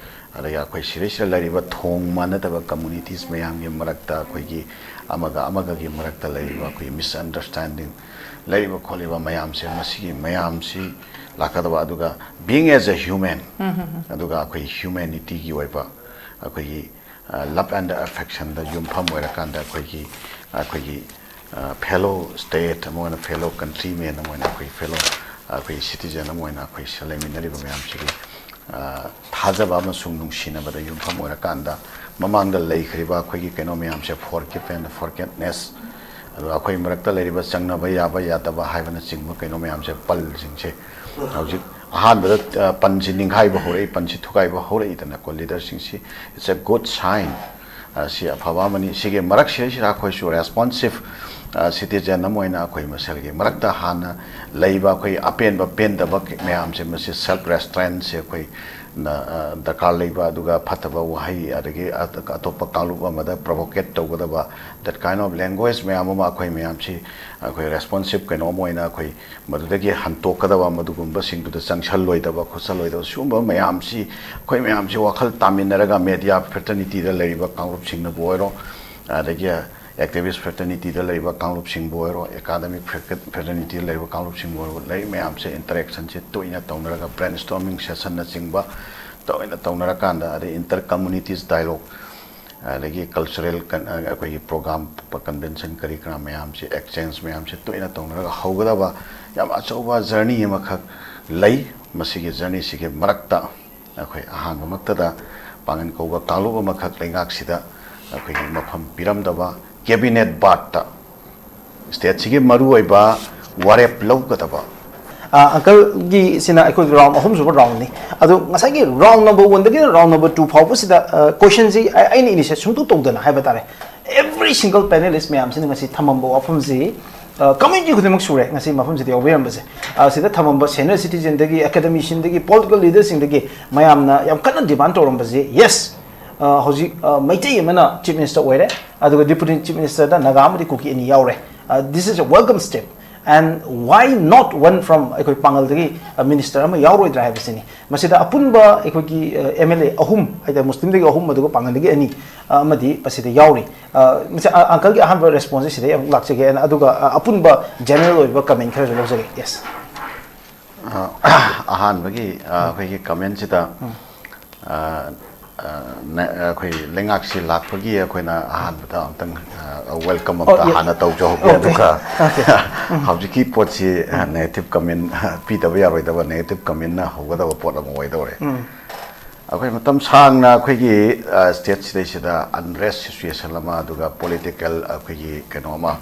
ꯑꯗꯒꯤ ꯑꯩꯈꯣꯏ ꯁꯤꯗꯩꯁꯤꯗ ꯂꯩꯔꯤꯕ ꯊꯣꯡ ꯃꯥꯟꯅꯗꯕ communities ꯃꯌꯥꯝꯒꯤ ꯃꯔꯛꯇ ꯑꯩꯈꯣꯏꯒꯤ ꯑꯃꯒ ꯑꯃꯒꯒꯤ ꯃꯔꯛꯇ ꯂꯩꯔꯤꯕ ꯑꯩꯈꯣꯏ misunderstanding ꯂꯩꯔꯤꯕ ꯈꯣꯠꯂꯤꯕ ꯃꯌꯥꯝꯁꯦ, ꯃꯁꯤꯒꯤ ꯃꯌꯥꯝꯁꯤ ꯂꯥꯛꯀꯗꯕ, ꯑꯗꯨꯒ being as a human, ꯑꯗꯨꯒ ꯑꯩꯈꯣꯏ humanityꯒꯤ ꯑꯣꯏꯕ ꯑꯩꯈꯣꯏꯒꯤ love and affectionꯗ ꯌꯨꯝꯐꯝ ꯑꯣꯏꯔꯀꯥꯟꯗ ꯑꯩꯈꯣꯏꯒꯤ, ꯑꯩꯈꯣꯏꯒꯤ fellow state ꯑꯃ ꯑꯣꯏꯅ, fellow countrymen ꯑꯃ ꯑꯣꯏꯅ, ꯑꯩꯈꯣꯏ fellow, ꯑꯩꯈꯣꯏ citizen ꯑꯃ ꯑꯣꯏꯅ ꯑꯩꯈꯣꯏ ꯁꯤꯗ ꯂꯩꯃꯤꯟꯅꯔꯤꯕ ꯃꯌꯥꯝꯁꯤꯒꯤ ꯊꯥꯖꯕ ꯑꯃꯁꯨꯡ ꯅꯨꯡꯁꯤꯅꯕꯗ ꯌꯨꯝꯐꯝ ꯑꯣꯏꯔꯀꯥꯟꯗ ꯃꯃꯥꯡꯗ ꯂꯩꯈ꯭ꯔꯤꯕ ꯑꯩꯈꯣꯏꯒꯤ ꯀꯩꯅꯣ ꯃꯌꯥꯝꯁꯦ, forgive and forgetness, ꯑꯗꯨꯒ ꯑꯩꯈꯣꯏ ꯃꯔꯛꯇ ꯂꯩꯔꯤꯕ ꯆꯪꯅꯕ ꯌꯥꯕ ꯌꯥꯗꯕ ꯍꯥꯏꯕꯅꯆꯤꯡꯕ ꯀꯩꯅꯣ ꯃꯌꯥꯝꯁꯦ, ꯄꯜꯁꯤꯡꯁꯦ ꯍꯧꯖꯤꯛ ꯑꯍꯥꯟꯕꯗ ꯄꯟꯁꯤ ꯅꯤꯡꯈꯥꯏꯕ ꯍꯧꯔꯛꯏ, ꯄꯟꯁꯤ ꯊꯨꯒꯥꯏꯕ ꯍꯧꯔꯛꯏꯗꯅꯀꯣ꯫ Leaderꯁꯤꯡꯁꯤ, it's a good sign꯫ ꯁꯤ ꯑꯐꯕ ꯑꯃꯅꯤ꯫ ꯁꯤꯒꯤ ꯃꯔꯛꯁꯤꯗꯩꯁꯤꯗ ꯑꯩꯈꯣꯏꯁꯨ responsive citizen ꯑꯃ ꯑꯣꯏꯅ ꯑꯩꯈꯣꯏ ꯃꯁꯦꯜꯒꯤ ꯃꯔꯛꯇ ꯍꯥꯟꯅ ꯂꯩꯕ ꯑꯩꯈꯣꯏ ꯑꯄꯦꯟꯕ ꯄꯦꯟꯗꯕ ꯃꯌꯥꯝꯁꯦ, ꯃꯁꯤ self restraintꯁꯦ ꯑꯩꯈꯣꯏ ꯗꯔꯀꯥꯔ ꯂꯩꯕ, ꯑꯗꯨꯒ ꯐꯠꯇꯕ ꯋꯥꯍꯩ ꯑꯗꯒꯤ ꯑꯇꯣꯞꯄ ꯀꯥꯡꯂꯨꯞ ꯑꯃꯗ provocate ꯇꯧꯒꯗꯕ, that kind of language ꯃꯌꯥꯝ ꯑꯃ ꯑꯩꯈꯣꯏ ꯃꯌꯥꯝꯁꯤ ꯑꯩꯈꯣꯏ responsive ꯀꯩꯅꯣ ꯑꯃ ꯑꯣꯏꯅ ꯑꯩꯈꯣꯏ ꯃꯗꯨꯗꯒꯤ ꯍꯟꯇꯣꯛꯀꯗꯕ, ꯃꯗꯨꯒꯨꯝꯕꯁꯤꯡꯗꯨꯗ ꯆꯪꯁꯜꯂꯣꯏꯗꯕ ꯈꯣꯠꯆꯜꯂꯣꯏꯗꯕ, ꯁꯤꯒꯨꯝꯕ ꯃꯌꯥꯝꯁꯤ ꯑꯩꯈꯣꯏ ꯃꯌꯥꯝꯁꯤ ꯋꯥꯈꯜ ꯇꯥꯃꯤꯟꯅꯔꯒ media fraternityꯗ ꯂꯩꯔꯤꯕ ꯀꯥꯡꯂꯨꯞꯁꯤꯡꯅꯕꯨ ꯑꯣꯏꯔꯣ, ꯑꯗꯒꯤ activist fraternityꯗ ꯂꯩꯔꯤꯕ ꯀꯥꯡꯂꯨꯞꯁꯤꯡꯕꯨ ꯑꯣꯏꯔꯣ, academic fraternityꯗ ꯂꯩꯔꯤꯕ ꯀꯥꯡꯂꯨꯞꯁꯤꯡꯕꯨ ꯑꯣꯏꯔꯣ, ꯂꯩꯔꯤꯕ ꯃꯌꯥꯝꯁꯦ interactionꯁꯦ ꯇꯣꯏꯅ ꯇꯧꯅꯔꯒ brainstorming sessionꯅꯆꯤꯡꯕ ꯇꯣꯏꯅ ꯇꯧꯅꯔꯀꯥꯟꯗ, ꯑꯗꯩ inter communities dialogue ꯑꯗꯒꯤ ꯀꯜꯆꯔꯦꯜ ꯑꯩꯈꯣꯏꯒꯤ ꯄ꯭ꯔꯣꯒ꯭ꯔꯥꯝ, ꯀꯟꯚꯦꯟꯁꯟ ꯀꯔꯤ ꯀꯔꯥ ꯃꯌꯥꯝꯁꯦ, ꯑꯦꯛꯁꯆꯦꯟꯖ ꯃꯌꯥꯝꯁꯦ ꯇꯣꯏꯅ ꯇꯧꯅꯔꯒ ꯍꯧꯒꯗꯕ ꯌꯥꯝ ꯑꯆꯧꯕ ꯖꯔꯅꯤ ꯑꯃꯈꯛ ꯂꯩ꯫ ꯃꯁꯤꯒꯤ ꯖꯔꯅꯤꯁꯤꯒꯤ ꯃꯔꯛꯇ ꯑꯩꯈꯣꯏ ꯑꯍꯥꯟꯕꯃꯛꯇꯗ ꯄꯥꯡꯒꯟ ꯀꯧꯕ ꯀꯥꯡꯂꯨꯞ ꯑꯃꯈꯛ ꯂꯩꯉꯥꯛꯁꯤꯗ ꯑꯩꯈꯣꯏꯒꯤ ꯃꯐꯝ ꯄꯤꯔꯝꯗꯕ, ꯀꯦꯕꯤꯅꯦꯠ ꯕꯥꯔꯠꯇ ꯁ꯭ꯇꯦꯠꯁꯤꯒꯤ ꯃꯔꯨꯑꯣꯏꯕ ꯋꯥꯔꯦꯞ ꯂꯧꯒꯗꯕ꯫ ꯑꯪꯀꯜꯒꯤ ꯁꯤꯅ ꯑꯩꯈꯣꯏꯒꯤ ꯔꯥꯎꯟ ꯑꯍꯨꯝꯁꯨꯕ ꯔꯥꯎꯟꯅꯤ꯫ ꯑꯗꯣ ꯉꯁꯥꯏꯒꯤ ꯔꯥꯎꯟ ꯅꯝꯕꯔ ꯋꯟꯗꯒꯤꯅ ꯔꯥꯎꯟ ꯅꯝꯕꯔ ꯇꯨ ꯐꯥꯎꯕꯁꯤꯗ ꯀꯣꯏꯁꯟꯁꯤ ꯑꯩꯅ ꯏꯅꯤꯁꯤꯌꯦꯠ ꯁꯨꯡꯇꯧ ꯇꯧꯗꯅ ꯍꯥꯏꯕ ꯇꯥꯔꯦ, every single panelist ꯃꯌꯥꯝꯁꯤꯅ ꯉꯁꯤ ꯊꯝꯃꯝꯕ ꯋꯥꯐꯝꯁꯤ, ꯀꯝꯃ꯭ꯌꯨꯅꯤꯇꯤ ꯈꯨꯗꯤꯡꯃꯛ ꯁꯨꯔꯦ ꯉꯁꯤ ꯃꯐꯝꯁꯤꯗ ꯌꯥꯎꯕꯤꯔꯝꯕꯁꯦ꯫ ꯁꯤꯗ ꯊꯝꯃꯝꯕ ꯁꯦꯅꯤꯌꯔ ꯁꯤꯇꯤꯖꯦꯟꯗꯒꯤ, ꯑꯦꯀꯥꯗꯦꯃꯤꯁꯤꯌꯟꯗꯒꯤ, ꯄꯣꯂꯤꯇꯤꯀꯦꯜ ꯂꯤꯗꯔꯁꯤꯡꯗꯒꯤ ꯃꯌꯥꯝꯅ ꯌꯥꯝ ꯀꯟꯅ ꯗꯤꯃꯥꯟ ꯇꯧꯔꯝꯕꯁꯦ, ꯌꯦꯁ, ꯍꯧꯖꯤꯛ ꯃꯩꯇꯩ ꯑꯃꯅ ꯆꯤꯐ ꯃꯤꯅꯤꯁꯇꯔ ꯑꯣꯏꯔꯦ, ꯑꯗꯨꯒ ꯗꯤꯄꯨꯇꯤ ꯆꯤꯐ ꯃꯤꯅꯤꯁꯇꯔꯗ ꯅꯥꯒꯥ ꯑꯃꯗꯤ ꯀꯨꯀꯤ ꯑꯅꯤ ꯌꯥꯎꯔꯦ꯫ This is a welcome step, and why not one from ꯑꯩꯈꯣꯏ ꯄꯥꯡꯒꯜꯗꯒꯤ ꯃꯤꯅꯤꯁꯇꯔ ꯑꯃ ꯌꯥꯎꯔꯣꯏꯗ꯭ꯔꯥ ꯍꯥꯏꯕꯁꯤꯅꯤ꯫ ꯃꯁꯤꯗ ꯑꯄꯨꯟꯕ ꯑꯩꯈꯣꯏꯒꯤ ꯑꯦꯝ ꯑꯦꯜ ꯑꯦ ꯑꯍꯨꯝ ꯍꯥꯏꯇꯥꯔꯦ, ꯃꯨꯁꯂꯤꯝꯗꯒꯤ ꯑꯍꯨꯝ ꯑꯗꯨꯒ ꯄꯥꯡꯒꯜꯗꯒꯤ ꯑꯅꯤ ꯑꯃꯗꯤ ꯃꯁꯤꯗ ꯌꯥꯎꯔꯤ꯫ ꯃꯁꯤ ꯑꯪꯀꯜꯒꯤ ꯑꯍꯥꯟꯕ ꯔꯦꯁꯄꯣꯟꯁꯁꯦ ꯁꯤꯗꯩ ꯑꯃꯨꯛ ꯂꯥꯛꯆꯒꯦ, ꯑꯗꯨꯒ ꯑꯄꯨꯟꯕ ꯖꯦꯅꯔꯦꯜ ꯑꯣꯏꯕ ꯀꯃꯦꯟ ꯈꯔꯁꯨ ꯂꯧꯖꯒꯦ꯫ ꯌꯦꯁ꯫ ꯑꯍꯥꯟꯕꯒꯤ ꯑꯩꯈꯣꯏꯒꯤ ꯀꯃꯦꯟꯁꯤꯗ ꯑꯩꯈꯣꯏ ꯂꯩꯉꯥꯛꯁꯤ ꯂꯥꯛꯄꯒꯤ ꯑꯩꯈꯣꯏꯅ ꯑꯍꯥꯟꯕꯗ ꯑꯃꯨꯛꯇꯪ ꯋꯦꯜꯀꯝ ꯑꯃꯇ ꯍꯥꯟꯅ ꯇꯧꯖꯍꯧꯒꯦ꯫ ꯑꯗꯨꯒ ꯍꯧꯖꯤꯛꯀꯤ ꯄꯣꯠꯁꯤ ꯅꯦꯒꯦꯇꯤꯞ ꯀꯃꯦꯟ ꯄꯤꯗꯕ ꯌꯥꯔꯣꯏꯗꯕ, ꯅꯦꯒꯦꯇꯤꯞ ꯀꯃꯦꯟꯅ ꯍꯧꯒꯗꯕ ꯄꯣꯠ ꯑꯃ ꯑꯣꯏꯗꯧꯔꯦ꯫ ꯑꯩꯈꯣꯏ ꯃꯇꯝ ꯁꯥꯡꯅ ꯑꯩꯈꯣꯏꯒꯤ ꯁ꯭ꯇꯦꯠ ꯁꯤꯗꯩꯁꯤꯗ ꯑꯟꯔꯦꯁ ꯁꯤꯆꯨꯋꯦꯁꯟ ꯑꯃ, ꯑꯗꯨꯒ ꯄꯣꯂꯤꯇꯤꯀꯦꯜ ꯑꯩꯈꯣꯏꯒꯤ ꯀꯩꯅꯣ ꯑꯃ,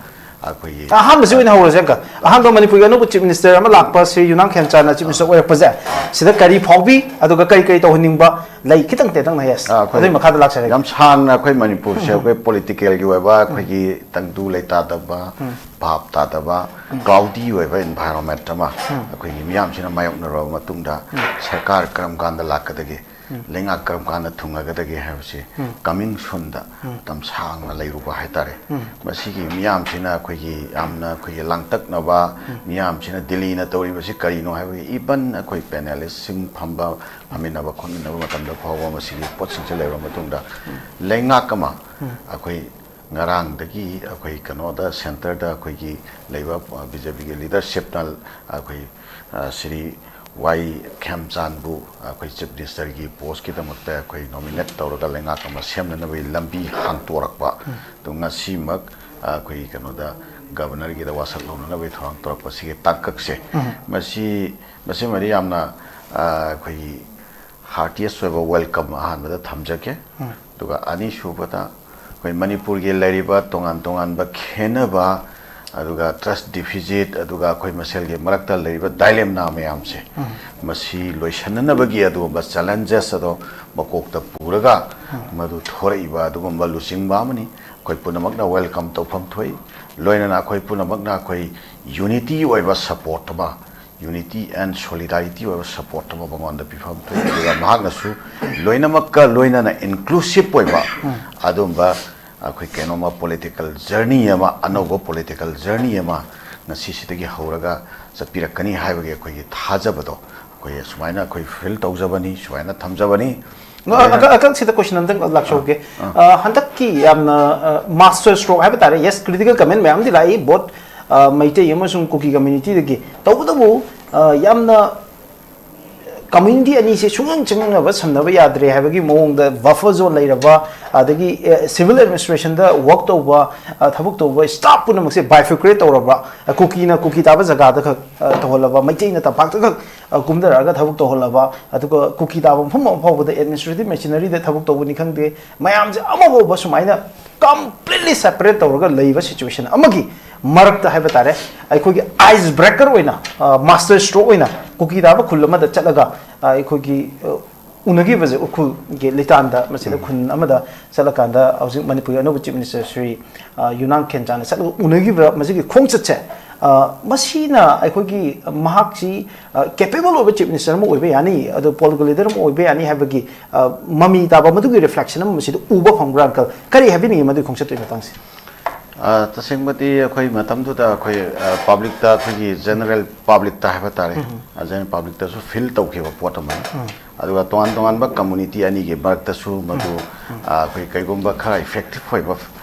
ꯑꯩꯈꯣꯏꯒꯤ ꯑꯍꯥꯟꯕꯁꯤ ꯑꯣꯏꯅ ꯍꯧꯔꯁꯦ ꯑꯪꯀꯜ꯫ ꯑꯍꯥꯟꯕ ꯃꯅꯤꯄꯨꯔꯒꯤ ꯑꯅꯧꯕ ꯆꯤꯐ ꯃꯤꯅꯤꯁꯇꯔ ꯑꯃ ꯂꯥꯛꯄ ꯁ꯭ꯔꯤ ꯌꯨꯅꯥꯝ ꯈꯦꯝꯆꯥꯟꯅ ꯆꯤꯐ ꯃꯤꯅꯤꯁꯇꯔ ꯑꯣꯏꯔꯛꯄꯁꯦ, ꯁꯤꯗ ꯀꯔꯤ ꯐꯥꯎꯕꯤ, ꯑꯗꯨꯒ ꯀꯔꯤ ꯀꯔꯤ ꯇꯧꯍꯟꯅꯤꯡꯕ ꯂꯩ? ꯈꯤꯇꯪ ꯇꯦꯟꯇꯛꯅ, ꯌꯦꯁ꯫ ꯑꯗꯨꯒꯤ ꯃꯈꯥꯗ ꯂꯥꯛꯆꯔꯒꯦ꯫ ꯌꯥꯝ ꯁꯥꯡꯅ ꯑꯩꯈꯣꯏ ꯃꯅꯤꯄꯨꯔꯁꯦ ꯑꯩꯈꯣꯏ ꯄꯣꯂꯤꯇꯤꯀꯦꯜꯒꯤ ꯑꯣꯏꯕ ꯑꯩꯈꯣꯏꯒꯤ ꯇꯪꯗꯨ ꯂꯩꯇꯥꯗꯕ, ꯚꯥꯞ ꯇꯥꯗꯕ, ꯀ꯭ꯂꯥꯎꯗꯤ ꯑꯣꯏꯕ ꯏꯟꯚꯥꯏꯔꯣꯟꯃꯦꯟ ꯑꯃ ꯑꯩꯈꯣꯏꯒꯤ ꯃꯤꯌꯥꯝꯁꯤꯅ ꯃꯥꯌꯣꯛꯅꯔꯕ ꯃꯇꯨꯡꯗ ꯁꯔꯀꯥꯔ ꯀꯔꯝ ꯀꯥꯟꯗ ꯂꯥꯛꯀꯗꯒꯦ, ꯂꯩꯉꯥꯛ ꯀꯔꯝ ꯀꯥꯟꯗ ꯊꯨꯡꯉꯒꯗꯒꯦ ꯍꯥꯏꯕꯁꯤ ꯀꯃꯤꯡ ꯁꯨꯟꯗ ꯃꯇꯝ ꯁꯥꯡꯅ ꯂꯩꯔꯨꯕ ꯍꯥꯏꯇꯥꯔꯦ꯫ ꯃꯁꯤꯒꯤ ꯃꯤꯌꯥꯝꯁꯤꯅ ꯑꯩꯈꯣꯏꯒꯤ ꯌꯥꯝꯅ ꯑꯩꯈꯣꯏꯒꯤ ꯂꯥꯡꯇꯛꯅꯕ, ꯃꯤꯌꯥꯝꯁꯤꯅ ꯗꯤꯜꯂꯤꯅ ꯇꯧꯔꯤꯕꯁꯤ ꯀꯔꯤꯅꯣ ꯍꯥꯏꯕꯒꯤ, ꯏꯚꯟ ꯑꯩꯈꯣꯏ ꯄꯦꯅꯦꯂꯤꯁꯁꯤꯡ ꯐꯝꯕ, ꯐꯝꯃꯤꯟꯅꯕ ꯈꯣꯠꯃꯤꯟꯅꯕ ꯃꯇꯝꯗ ꯐꯥꯎꯕ ꯃꯁꯤꯒꯤ ꯄꯣꯠꯁꯤꯡꯁꯦ ꯂꯩꯔꯕ ꯃꯇꯨꯡꯗ ꯂꯩꯉꯥꯛ ꯑꯃ ꯑꯩꯈꯣꯏ ꯉꯔꯥꯡꯗꯒꯤ ꯑꯩꯈꯣꯏ ꯀꯩꯅꯣꯗ ꯁꯦꯟꯇꯔꯗ ꯑꯩꯈꯣꯏꯒꯤ ꯂꯩꯕ ꯕꯤ ꯖꯦ ꯄꯤꯒꯤ ꯂꯤꯗꯔꯁꯤꯞꯅ ꯑꯩꯈꯣꯏ ꯁ꯭ꯔꯤ ꯋꯥꯏ ꯈꯦꯝꯆꯥꯟꯕꯨ ꯑꯩꯈꯣꯏ ꯆꯤꯐ ꯃꯤꯅꯤꯁꯇꯔꯒꯤ ꯄꯣꯁꯀꯤꯗꯃꯛꯇ ꯑꯩꯈꯣꯏ ꯅꯣꯃꯤꯅꯦꯠ ꯇꯧꯔꯒ ꯂꯩꯉꯥꯛ ꯑꯃ ꯁꯦꯝꯅꯅꯕꯒꯤ ꯂꯝꯕꯤ ꯍꯥꯡꯇꯣꯔꯛꯄ꯫ ꯑꯗꯨ ꯉꯁꯤꯃꯛ ꯑꯩꯈꯣꯏ ꯀꯩꯅꯣꯗ ꯒꯕꯔꯅꯔꯒꯤꯗ ꯋꯥꯁꯛ ꯂꯧꯅꯅꯕꯒꯤ ꯊꯧꯔꯥꯡ ꯇꯧꯔꯛꯄꯁꯤꯒꯤ ꯇꯥꯡꯀꯛꯁꯦ, ꯃꯁꯤ, ꯃꯁꯤꯃꯗꯤ ꯌꯥꯝꯅ ꯑꯩꯈꯣꯏꯒꯤ ꯍꯥꯔꯇꯤꯌꯦꯁ ꯑꯣꯏꯕ ꯋꯦꯜꯀꯝ ꯑꯍꯥꯟꯕꯗ ꯊꯝꯖꯒꯦ꯫ ꯑꯗꯨꯒ ꯑꯅꯤꯁꯨꯕꯗ, ꯑꯩꯈꯣꯏ ꯃꯅꯤꯄꯨꯔꯒꯤ ꯂꯩꯔꯤꯕ ꯇꯣꯉꯥꯟ ꯇꯣꯉꯥꯟꯕ ꯈꯦꯟꯅꯕ, ꯑꯗꯨꯒ ꯇ꯭ꯔꯁ ꯗꯤꯐꯤꯁꯤꯠ, ꯑꯗꯨꯒ ꯑꯩꯈꯣꯏ ꯃꯁꯦꯜꯒꯤ ꯃꯔꯛꯇ ꯂꯩꯔꯤꯕ ꯗꯥꯏꯂꯦꯝꯅꯥ ꯃꯌꯥꯝꯁꯦ, ꯃꯁꯤ ꯂꯣꯏꯁꯤꯟꯅꯅꯕꯒꯤ ꯑꯗꯨꯒꯨꯝꯕ ꯆꯦꯂꯦꯟꯖꯦꯁ ꯑꯗꯣ ꯃꯀꯣꯛꯇ ꯄꯨꯔꯒ ꯃꯗꯨ ꯊꯣꯔꯛꯏꯕ ꯑꯗꯨꯒꯨꯝꯕ ꯂꯨꯆꯤꯡꯕ ꯑꯃꯅꯤ꯫ ꯑꯩꯈꯣꯏ ꯄꯨꯝꯅꯃꯛꯅ ꯋꯦꯜꯀꯝ ꯇꯧꯐꯝ ꯊꯣꯛꯏ꯫ ꯂꯣꯏꯅꯅ ꯑꯩꯈꯣꯏ ꯄꯨꯝꯅꯃꯛꯅ ꯑꯩꯈꯣꯏ ꯌꯨꯅꯤꯇꯤ ꯑꯣꯏꯕ ꯁꯄꯣꯔꯠ ꯑꯃ, ꯌꯨꯅꯤꯇꯤ ꯑꯦꯟ ꯁꯣꯂꯤꯗꯥꯔꯤꯇꯤ ꯑꯣꯏꯕ ꯁꯄꯣꯔꯠ ꯑꯃ ꯃꯉꯣꯟꯗ ꯄꯤꯐꯝ ꯊꯣꯛꯏ꯫ ꯑꯗꯨꯒ ꯃꯍꯥꯛꯅꯁꯨ ꯂꯣꯏꯅꯃꯛꯀ ꯂꯣꯏꯅꯅ ꯏꯟꯀ꯭ꯂꯨꯁꯤꯞ ꯑꯣꯏꯕ ꯑꯗꯨꯝꯕ ꯑꯩꯈꯣꯏ ꯀꯩꯅꯣꯝꯃ ꯄꯣꯂꯤꯇꯤꯀꯦꯜ ꯖꯔꯅꯤ ꯑꯃ, ꯑꯅꯧꯕ ꯄꯣꯂꯤꯇꯤꯀꯦꯜ ꯖꯔꯅꯤ ꯑꯃ ꯉꯁꯤꯁꯤꯗꯒꯤ ꯍꯧꯔꯒ ꯆꯠꯄꯤꯔꯛꯀꯅꯤ ꯍꯥꯏꯕꯒꯤ ꯑꯩꯈꯣꯏꯒꯤ ꯊꯥꯖꯕꯗꯣ ꯑꯩꯈꯣꯏ ꯁꯨꯃꯥꯏꯅ ꯑꯩꯈꯣꯏ ꯐꯤꯜ ꯇꯧꯖꯕꯅꯤ, ꯁꯨꯃꯥꯏꯅ ꯊꯝꯖꯕꯅꯤ꯫ ꯑ, ꯑꯀ-, ꯑꯀꯛꯁꯤꯗ ꯀꯣꯏꯁꯟ ꯑꯝꯇꯪ ꯂꯥꯛꯆꯍꯧꯒꯦ꯫ ꯑ, ꯍꯟꯗꯛꯀꯤ ꯌꯥꯝꯅ, ꯑ, ꯃꯥꯁꯇꯔ ꯁ꯭ꯇ꯭ꯔꯣꯛ ꯍꯥꯏꯕ ꯇꯥꯔꯦ, ꯌꯦꯁ, ꯀ꯭ꯔꯤꯇꯤꯀꯦꯜ ꯀꯃꯦꯟ ꯃꯌꯥꯝꯗꯤ ꯂꯥꯛꯏ, ꯕꯣꯠ, ꯑ, ꯃꯩꯇꯩ ꯑꯃꯁꯨꯡ ꯀꯨꯀꯤ ꯀꯝꯃ꯭ꯌꯨꯅꯤꯇꯤꯗꯒꯤ꯫ ꯇꯧꯕꯇꯕꯨ, ꯑ, ꯌꯥꯝꯅ ꯀꯝꯃ꯭ꯌꯨꯅꯤꯇꯤ ꯑꯅꯤꯁꯦ ꯁꯨꯡꯌꯥꯡ ꯆꯪꯅꯕ ꯁꯝꯅꯕ ꯌꯥꯗ꯭ꯔꯦ ꯍꯥꯏꯕꯒꯤ ꯃꯑꯣꯡꯗ ꯕꯐꯔ ꯖꯣꯟ ꯂꯩꯔꯕ, ꯑꯗꯒꯤ, ꯑ, ꯁꯤꯚꯤꯜ ꯑꯦꯗꯃꯤꯅꯤꯁꯇ꯭ꯔꯦꯁꯟꯗ ꯋꯔꯛ ꯇꯧꯕ, ꯑ, ꯊꯕꯛ ꯇꯧꯕ ꯁ꯭ꯇꯥꯐ ꯄꯨꯝꯅꯃꯛꯁꯦ ꯕꯥꯏꯐꯔꯀ꯭ꯔꯦꯠ ꯇꯧꯔꯕ, ꯑ, ꯀꯨꯀꯤꯅ ꯀꯨꯀꯤ ꯇꯥꯕ ꯖꯒꯥꯗ ꯈꯛ, ꯑ, ꯇꯧꯍꯜꯂꯕ, ꯃꯩꯇꯩꯅ ꯇꯝꯄꯥꯛꯇ ꯈꯛ, ꯑ, ꯀꯨꯝꯊꯔꯛꯑꯒ ꯊꯕꯛ ꯇꯧꯍꯜꯂꯕ, ꯑꯗꯨꯒ ꯀꯨꯀꯤ ꯇꯥꯕ ꯃꯐꯝ ꯑꯃ ꯐꯥꯎꯕꯗ ꯑꯦꯗꯃꯤꯅꯤꯁꯇ꯭ꯔꯦꯇꯤꯚ ꯃꯦꯆꯤꯅꯔꯤꯗ ꯊꯕꯛ ꯇꯧꯕꯅꯤ ꯈꯪꯗꯦ, ꯃꯌꯥꯝꯁꯦ ꯑꯃꯐꯥꯎꯕ ꯁꯨꯃꯥꯏꯅ ꯀꯝꯄ꯭ꯂꯤꯠꯂꯤ ꯁꯦꯄꯔꯦꯠ ꯇꯧꯔꯒ ꯂꯩꯕ ꯁꯤꯆꯨꯋꯦꯁꯟ ꯑꯃꯒꯤ ꯃꯔꯛꯇ ꯍꯥꯏꯕ ꯇꯥꯔꯦ, ꯑꯩꯈꯣꯏꯒꯤ ꯑꯥꯏꯁ ꯕ꯭ꯔꯦꯀꯔ ꯑꯣꯏꯅ, ꯑ, ꯃꯥꯁꯇꯔ ꯁ꯭ꯇ꯭ꯔꯣꯛ ꯑꯣꯏꯅ ꯀꯨꯀꯤ ꯇꯥꯕ ꯈꯨꯜ ꯑꯃꯗ ꯆꯠꯂꯒ, ꯑ, ꯑꯩꯈꯣꯏꯒꯤ, ꯑ, ꯎꯅꯈꯤꯕꯁꯦ ꯎꯈ꯭ꯔꯨꯜꯒꯤ ꯂꯤꯇꯥꯟꯗ, ꯃꯁꯤꯗ ꯎꯝ꯫ ꯈꯨꯟ ꯑꯃꯗ ꯆꯠꯂꯀꯥꯟꯗ ꯍꯧꯖꯤꯛ ꯃꯅꯤꯄꯨꯔꯒꯤ ꯑꯅꯧꯕ ꯆꯤꯐ ꯃꯤꯅꯤꯁꯇꯔ ꯁ꯭ꯔꯤ, ꯑ, ꯌꯨꯅꯥꯡ ꯈꯦꯟꯆꯥꯅ ꯆꯠꯂꯒ ꯎꯅꯈꯤꯕ ꯃꯁꯤꯒꯤ ꯈꯣꯡꯆꯠꯁꯦ, ꯑ, ꯃꯁꯤꯅ ꯑꯩꯈꯣꯏꯒꯤ ꯃꯍꯥꯛꯁꯤ, ꯑ, ꯀꯦꯄꯦꯕꯜ ꯑꯣꯏꯕ ꯆꯤꯐ ꯃꯤꯅꯤꯁꯇꯔ ꯑꯃ ꯑꯣꯏꯕ ꯌꯥꯅꯤ, ꯑꯗꯣ ꯄꯣꯂꯤꯇꯤꯀꯦꯜ ꯂꯤꯗꯔ ꯑꯃ ꯑꯣꯏꯕ ꯌꯥꯅꯤ ꯍꯥꯏꯕꯒꯤ, ꯑ, ꯃꯃꯤ ꯇꯥꯕ ꯃꯗꯨꯒꯤ ꯔꯤꯐ꯭ꯂꯦꯛꯁꯟ ꯑꯃ ꯃꯁꯤꯗ ꯎꯕ ꯐꯪꯕ꯭ꯔꯥ, ꯑꯪꯀꯜ? ꯀꯔꯤ ꯍꯥꯏꯕꯤꯅꯤꯡꯉꯤ ꯃꯗꯨꯒꯤ ꯈꯣꯡꯆꯠꯇꯨꯒꯤ ꯃꯇꯥꯡꯁꯦ? ꯑ, ꯇꯁꯦꯡꯕꯗꯤ ꯑꯩꯈꯣꯏ ꯃꯇꯝꯗꯨꯗ ꯑꯩꯈꯣꯏ, ꯑ, ꯄꯕ꯭ꯂꯤꯛꯇ, ꯑꯩꯈꯣꯏꯒꯤ ꯖꯦꯅꯔꯦꯜ ꯄꯕ꯭ꯂꯤꯛꯇ ꯍꯥꯏꯕ ꯇꯥꯔꯦ, ꯎꯝ꯫ ꯑ, ꯖꯦꯅꯔꯦꯜ ꯄꯕ꯭ꯂꯤꯛꯇꯁꯨ ꯐꯤꯜ ꯇꯧꯈꯤꯕ ꯄꯣꯠ ꯑꯃꯅꯤ꯫ ꯎꯝ꯫ ꯑꯗꯨꯒ ꯇꯣꯉꯥꯟ ꯇꯣꯉꯥꯟꯕ ꯀꯝꯃꯨꯅꯤꯇꯤ ꯑꯅꯤꯒꯤ ꯃꯔꯛꯇꯁꯨ ꯃꯗꯨ, ꯎꯝ꯫ ꯎꯝ꯫ ꯑ, ꯑꯩꯈꯣꯏ ꯀꯩꯒꯨꯝꯕ ꯈꯔ ꯏꯐꯦꯛꯇꯤꯚ ꯑꯣꯏꯕ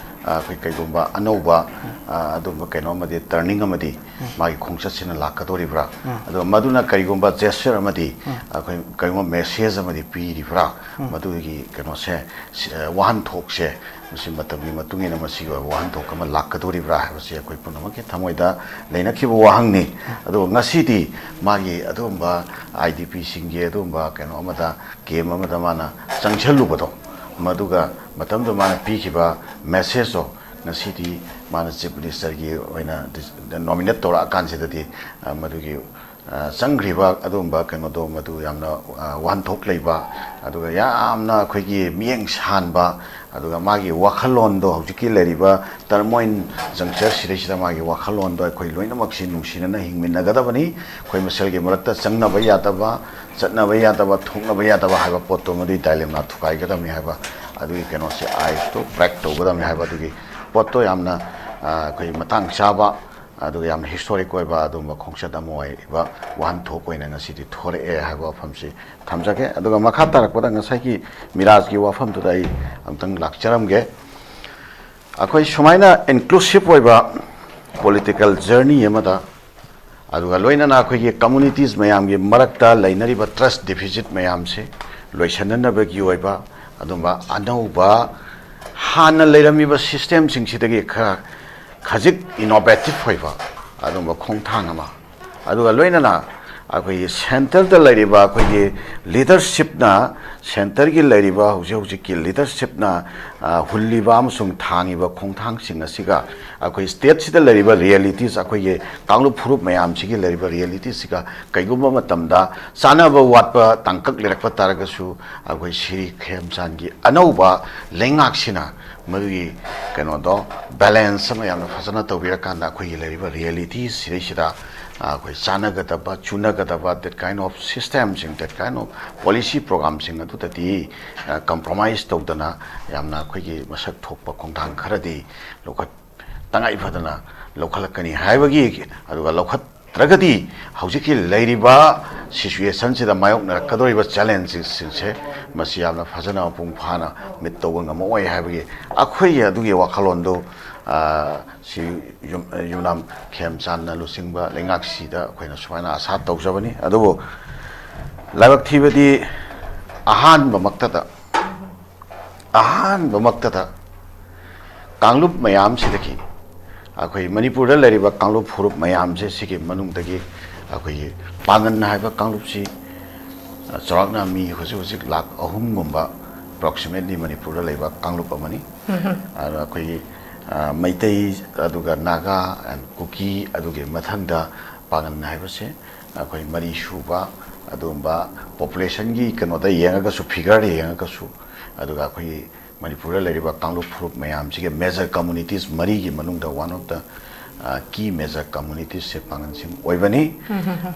ꯑꯩꯈꯣꯏ ꯀꯩꯒꯨꯝꯕ ꯑꯅꯧꯕ ꯑꯗꯨꯝꯕ ꯀꯩꯅꯣ ꯑꯃꯗꯤ, ꯇꯔꯅꯤꯡ ꯑꯃꯗꯤ ꯃꯥꯒꯤ ꯈꯣꯡꯆꯠꯁꯤꯅ ꯂꯥꯛꯀꯗꯧꯔꯤꯕ꯭ꯔꯥ? ꯑꯗꯨꯒ ꯃꯗꯨꯅ ꯀꯔꯤꯒꯨꯝꯕ ꯖꯦꯁꯆꯔ ꯑꯃꯗꯤ ꯑꯩꯈꯣꯏ ꯀꯔꯤꯒꯨꯝꯕ ꯃꯦꯁꯦꯖ ꯑꯃꯗꯤ ꯄꯤꯔꯤꯕ꯭ꯔꯥ? ꯃꯗꯨꯒꯤ ꯀꯩꯅꯣꯁꯦ, ꯋꯥꯍꯟꯊꯣꯛꯁꯦ, ꯃꯁꯤ ꯃꯇꯝꯒꯤ ꯃꯇꯨꯡ ꯏꯟꯅ ꯃꯁꯤꯒꯤ ꯑꯣꯏꯕ ꯋꯥꯍꯟꯊꯣꯛ ꯑꯃ ꯂꯥꯛꯀꯗꯧꯔꯤꯕ꯭ꯔꯥ ꯍꯥꯏꯕꯁꯤ ꯑꯩꯈꯣꯏ ꯄꯨꯝꯅꯃꯛꯀꯤ ꯊꯃꯣꯏꯗ ꯂꯩꯅꯈꯤꯕ ꯋꯥꯍꯪꯅꯤ꯫ ꯑꯗꯨꯒ ꯉꯁꯤꯗꯤ ꯃꯥꯒꯤ ꯑꯗꯨꯒꯨꯝꯕ IDPꯁꯤꯡꯒꯤ ꯑꯗꯨꯒꯨꯝꯕ ꯀꯩꯅꯣ ꯑꯃꯗ, ꯀꯦꯝ ꯑꯃꯗ ꯃꯥꯅ ꯆꯪꯁꯤꯜꯂꯨꯕꯗꯣ, ꯃꯗꯨꯒ ꯃꯇꯝꯗꯨ ꯃꯥꯅ ꯄꯤꯈꯤꯕ ꯃꯦꯁꯦꯖꯇꯣ, ꯉꯁꯤꯗꯤ ꯃꯥꯅ ꯆꯤꯐ ꯃꯤꯅꯤꯁꯇꯔꯒꯤ ꯑꯣꯏꯅ ꯅꯣꯃꯤꯅꯦꯠ ꯇꯧꯔꯛꯑꯀꯥꯟꯁꯤꯗꯗꯤ ꯃꯗꯨꯒꯤ ꯆꯪꯈ꯭ꯔꯤꯕ ꯑꯗꯨꯒꯨꯝꯕ ꯀꯩꯅꯣꯗꯣ, ꯃꯗꯨ ꯌꯥꯝꯅ ꯋꯥꯍꯟꯊꯣꯛ ꯂꯩꯕ, ꯑꯗꯨꯒ ꯌꯥꯝꯅ ꯑꯩꯈꯣꯏꯒꯤ ꯃꯤꯠꯌꯦꯡ ꯁꯥꯟꯕ, ꯑꯗꯨꯒ ꯃꯥꯒꯤ ꯋꯥꯈꯜꯂꯣꯟꯗꯣ, ꯍꯧꯖꯤꯛꯀꯤ ꯂꯩꯔꯤꯕ ꯇꯔꯃꯣꯏꯟ ꯖꯪꯆꯔ ꯁꯤꯗꯩꯁꯤꯗ ꯃꯥꯒꯤ ꯋꯥꯈꯜꯂꯣꯟꯗꯣ ꯑꯩꯈꯣꯏ ꯂꯣꯏꯅꯃꯛꯁꯤ ꯅꯨꯡꯁꯤꯅꯅ ꯍꯤꯡꯃꯤꯟꯅꯒꯗꯕꯅꯤ꯫ ꯑꯩꯈꯣꯏ ꯃꯁꯦꯜꯒꯤ ꯃꯔꯛꯇ ꯆꯪꯅꯕ ꯌꯥꯗꯕ, ꯆꯠꯅꯕ ꯌꯥꯗꯕ, ꯊꯣꯛꯅꯕ ꯌꯥꯗꯕ ꯍꯥꯏꯕ ꯄꯣꯠꯇꯣ, ꯃꯗꯨꯒꯤ ꯗꯥꯏꯂꯦꯃꯥ ꯊꯨꯒꯥꯏꯒꯗꯕꯅꯤ ꯍꯥꯏꯕ, ꯑꯗꯨꯒꯤ ꯀꯩꯅꯣꯁꯦ, ꯑꯥꯏꯁꯇꯣ ꯕ꯭ꯔꯦꯛ ꯇꯧꯒꯗꯕꯅꯤ ꯍꯥꯏꯕ, ꯑꯗꯨꯒꯤ ꯄꯣꯠꯇꯣ ꯌꯥꯝꯅ ꯑꯩꯈꯣꯏ ꯃꯇꯥꯡ ꯆꯥꯕ, ꯑꯗꯨꯒ ꯌꯥꯝꯅ ꯍꯤꯁꯇꯣꯔꯤꯛ ꯑꯣꯏꯕ ꯑꯗꯨꯒꯨꯝꯕ ꯈꯣꯡꯆꯠ ꯑꯃ ꯑꯣꯏꯕ ꯋꯥꯍꯟꯊꯣꯛ ꯑꯣꯏꯅ ꯉꯁꯤꯗꯤ ꯊꯣꯔꯛꯑꯦ ꯍꯥꯏꯕ ꯋꯥꯐꯝꯁꯤ ꯊꯝꯖꯒꯦ꯫ ꯑꯗꯨꯒ ꯃꯈꯥ ꯇꯥꯔꯛꯄꯗ ꯉꯁꯥꯏꯒꯤ ꯃꯤꯔꯥꯖꯀꯤ ꯋꯥꯐꯝꯗꯨꯗ ꯑꯩ ꯑꯃꯨꯛꯇꯪ ꯂꯥꯛꯆꯔꯝꯒꯦ꯫ ꯑꯩꯈꯣꯏ ꯁꯨꯃꯥꯏꯅ ꯏꯟꯀ꯭ꯂꯨꯁꯤꯞ ꯑꯣꯏꯕ ꯄꯣꯂꯤꯇꯤꯀꯦꯜ ꯖꯔꯅꯤ ꯑꯃꯗ, ꯑꯗꯨꯒ ꯂꯣꯏꯅꯅ ꯑꯩꯈꯣꯏꯒꯤ ꯀꯝꯃꯨꯅꯤꯇꯤꯁ ꯃꯌꯥꯝꯒꯤ ꯃꯔꯛꯇ ꯂꯩꯅꯔꯤꯕ ꯇ꯭ꯔꯁ ꯗꯤꯐꯤꯁꯤꯠ ꯃꯌꯥꯝꯁꯦ ꯂꯣꯏꯁꯤꯟꯅꯅꯕꯒꯤ ꯑꯣꯏꯕ ꯑꯗꯨꯝꯕ ꯑꯅꯧꯕ, ꯍꯥꯟꯅ ꯂꯩꯔꯝꯃꯤꯕ ꯁꯤꯁꯇꯦꯝꯁꯤꯡꯁꯤꯗꯒꯤ ꯈꯔ ꯈꯖꯤꯛ ꯏꯅꯣꯚꯦꯇꯤꯞ ꯑꯣꯏꯕ ꯑꯗꯨꯝꯕ ꯈꯣꯡꯊꯥꯡ ꯑꯃ, ꯑꯗꯨꯒ ꯂꯣꯏꯅꯅ ꯑꯩꯈꯣꯏꯒꯤ ꯁꯦꯟꯇꯔꯗ ꯂꯩꯔꯤꯕ ꯑꯩꯈꯣꯏꯒꯤ ꯂꯤꯗꯔꯁꯤꯞꯅ, ꯁꯦꯟꯇꯔꯒꯤ ꯂꯩꯔꯤꯕ ꯍꯧꯖꯤꯛ ꯍꯧꯖꯤꯛꯀꯤ ꯂꯤꯗꯔꯁꯤꯞꯅ ꯍꯨꯜꯂꯤꯕ ꯑꯃꯁꯨꯡ ꯊꯥꯡꯉꯤꯕ ꯈꯣꯡꯊꯥꯡꯁꯤꯡ ꯑꯁꯤꯒ ꯑꯩꯈꯣꯏ ꯁ꯭ꯇꯦꯠꯁꯤꯗ ꯂꯩꯔꯤꯕ ꯔꯤꯌꯦꯂꯤꯇꯤꯁ, ꯑꯩꯈꯣꯏꯒꯤ ꯀꯥꯡꯂꯨꯞ ꯐꯨꯔꯨꯞ ꯃꯌꯥꯝꯁꯤꯒꯤ ꯂꯩꯔꯤꯕ ꯔꯤꯌꯦꯂꯤꯇꯤꯁꯤꯒ ꯀꯩꯒꯨꯝꯕ ꯃꯇꯝꯗ ꯆꯥꯅꯕ ꯋꯥꯠꯄ ꯇꯥꯡꯀꯛ ꯂꯩꯔꯛꯄ ꯇꯥꯔꯒꯁꯨ, ꯑꯩꯈꯣꯏ ꯁ꯭ꯔꯤ ꯈꯦꯝꯆꯥꯟꯒꯤ ꯑꯅꯧꯕ ꯂꯩꯉꯥꯛꯁꯤꯅ ꯃꯗꯨꯒꯤ ꯀꯩꯅꯣꯗꯣ, ꯕꯦꯂꯦꯟꯁ ꯑꯃ ꯌꯥꯝꯅ ꯐꯖꯅ ꯇꯧꯕꯤꯔꯀꯥꯟꯗ, ꯑꯩꯈꯣꯏꯒꯤ ꯂꯩꯔꯤꯕ ꯔꯤꯌꯦꯂꯤꯇꯤ ꯁꯤꯗꯩꯁꯤꯗ ꯑꯩꯈꯣꯏ ꯆꯥꯟꯅꯒꯗꯕ, ꯆꯨꯅꯒꯗꯕ, that kind of system ꯁꯤꯡ, that kind of policy program ꯁꯤꯡ ꯑꯗꯨꯗꯗꯤ ꯀꯝꯄ꯭ꯔꯣꯃꯥꯏꯁ ꯇꯧꯗꯅ ꯌꯥꯝꯅ ꯑꯩꯈꯣꯏꯒꯤ ꯃꯁꯛ ꯊꯣꯛꯄ ꯈꯣꯡꯊꯥꯡ ꯈꯔꯗꯤ ꯂꯧꯈꯠ, ꯇꯉꯥꯏ ꯐꯗꯅ ꯂꯧꯈꯠꯂꯛꯀꯅꯤ ꯍꯥꯏꯕꯒꯤ, ꯑꯗꯨꯒ ꯂꯧꯈꯠ ꯅꯠꯇ꯭ꯔꯒꯗꯤ ꯍꯧꯖꯤꯛꯀꯤ ꯂꯩꯔꯤꯕ ꯁꯤꯆꯨꯋꯦꯁꯟꯁꯤꯗ ꯃꯥꯌꯣꯛꯅꯔꯛꯀꯗꯧꯔꯤꯕ ꯆꯦꯂꯦꯟꯖꯁꯤꯡꯁꯦ ꯃꯁꯤ ꯌꯥꯝꯅ ꯐꯖꯅ ꯃꯄꯨꯡ ꯐꯥꯅ ꯃꯤꯠ ꯇꯧꯕ ꯉꯝꯃꯛꯑꯣꯏ ꯍꯥꯏꯕꯒꯤ ꯑꯩꯈꯣꯏꯒꯤ ꯑꯗꯨꯒꯤ ꯋꯥꯈꯜꯂꯣꯟꯗꯨ, ꯑ, ꯁꯤ ꯌꯨꯝ-, ꯌꯨꯝꯅꯥꯝ ꯈꯦꯝꯆꯥꯟꯅ ꯂꯨꯆꯤꯡꯕ ꯂꯩꯉꯥꯛꯁꯤꯗ ꯑꯩꯈꯣꯏꯅ ꯁꯨꯃꯥꯏꯅ ꯑꯥꯁꯥ ꯇꯧꯖꯕꯅꯤ꯫ ꯑꯗꯨꯕꯨ ꯂꯥꯏꯕꯛ ꯊꯤꯕꯗꯤ ꯑꯍꯥꯟꯕꯃꯛꯇꯗ, ꯑꯍꯥꯟꯕꯃꯛꯇꯗ ꯀꯥꯡꯂꯨꯞ ꯃꯌꯥꯝꯁꯤꯗꯒꯤ, ꯑꯩꯈꯣꯏ ꯃꯅꯤꯄꯨꯔꯗ ꯂꯩꯔꯤꯕ ꯀꯥꯡꯂꯨꯞ ꯐꯨꯔꯨꯞ ꯃꯌꯥꯝꯁꯦ, ꯁꯤꯒꯤ ꯃꯅꯨꯡꯗꯒꯤ ꯑꯩꯈꯣꯏꯒꯤ ꯄꯥꯉꯟ ꯍꯥꯏꯕ ꯀꯥꯡꯂꯨꯞꯁꯤ, ꯑ, ꯆꯥꯎꯔꯥꯛꯅ ꯃꯤ ꯍꯧꯖꯤꯛ ꯍꯧꯖꯤꯛ ꯂꯥꯈ ꯑꯍꯨꯝꯒꯨꯝꯕ approximately ꯃꯅꯤꯄꯨꯔꯗ ꯂꯩꯕ ꯀꯥꯡꯂꯨꯞ ꯑꯃꯅꯤ꯫ ꯑꯗꯣ ꯑꯩꯈꯣꯏꯒꯤ, ꯑ, ꯃꯩꯇꯩ, ꯑꯗꯨꯒ ꯅꯥꯒꯥ and ꯀꯨꯀꯤ, ꯑꯗꯨꯒꯤ ꯃꯊꯪꯗ ꯄꯥꯉꯟ ꯍꯥꯏꯕꯁꯦ ꯑꯩꯈꯣꯏ ꯃꯔꯤ ꯁꯨꯕ ꯑꯗꯨꯒꯨꯝꯕ populationꯒꯤ ꯀꯩꯅꯣꯗ ꯌꯦꯡꯉꯒꯁꯨ, figureꯗ ꯌꯦꯡꯉꯒꯁꯨ, ꯑꯗꯨꯒ ꯑꯩꯈꯣꯏꯒꯤ ꯃꯅꯤꯄꯨꯔꯗ ꯂꯩꯔꯤꯕ ꯀꯥꯡꯂꯨꯞ ꯐꯨꯔꯨꯞ ꯃꯌꯥꯝꯁꯤꯒꯤ major communities ꯃꯔꯤꯒꯤ ꯃꯅꯨꯡꯗ one of the, ꯑ, key major communitiesꯁꯦ ꯄꯥꯉꯟꯁꯤꯡ ꯑꯣꯏꯕꯅꯤ꯫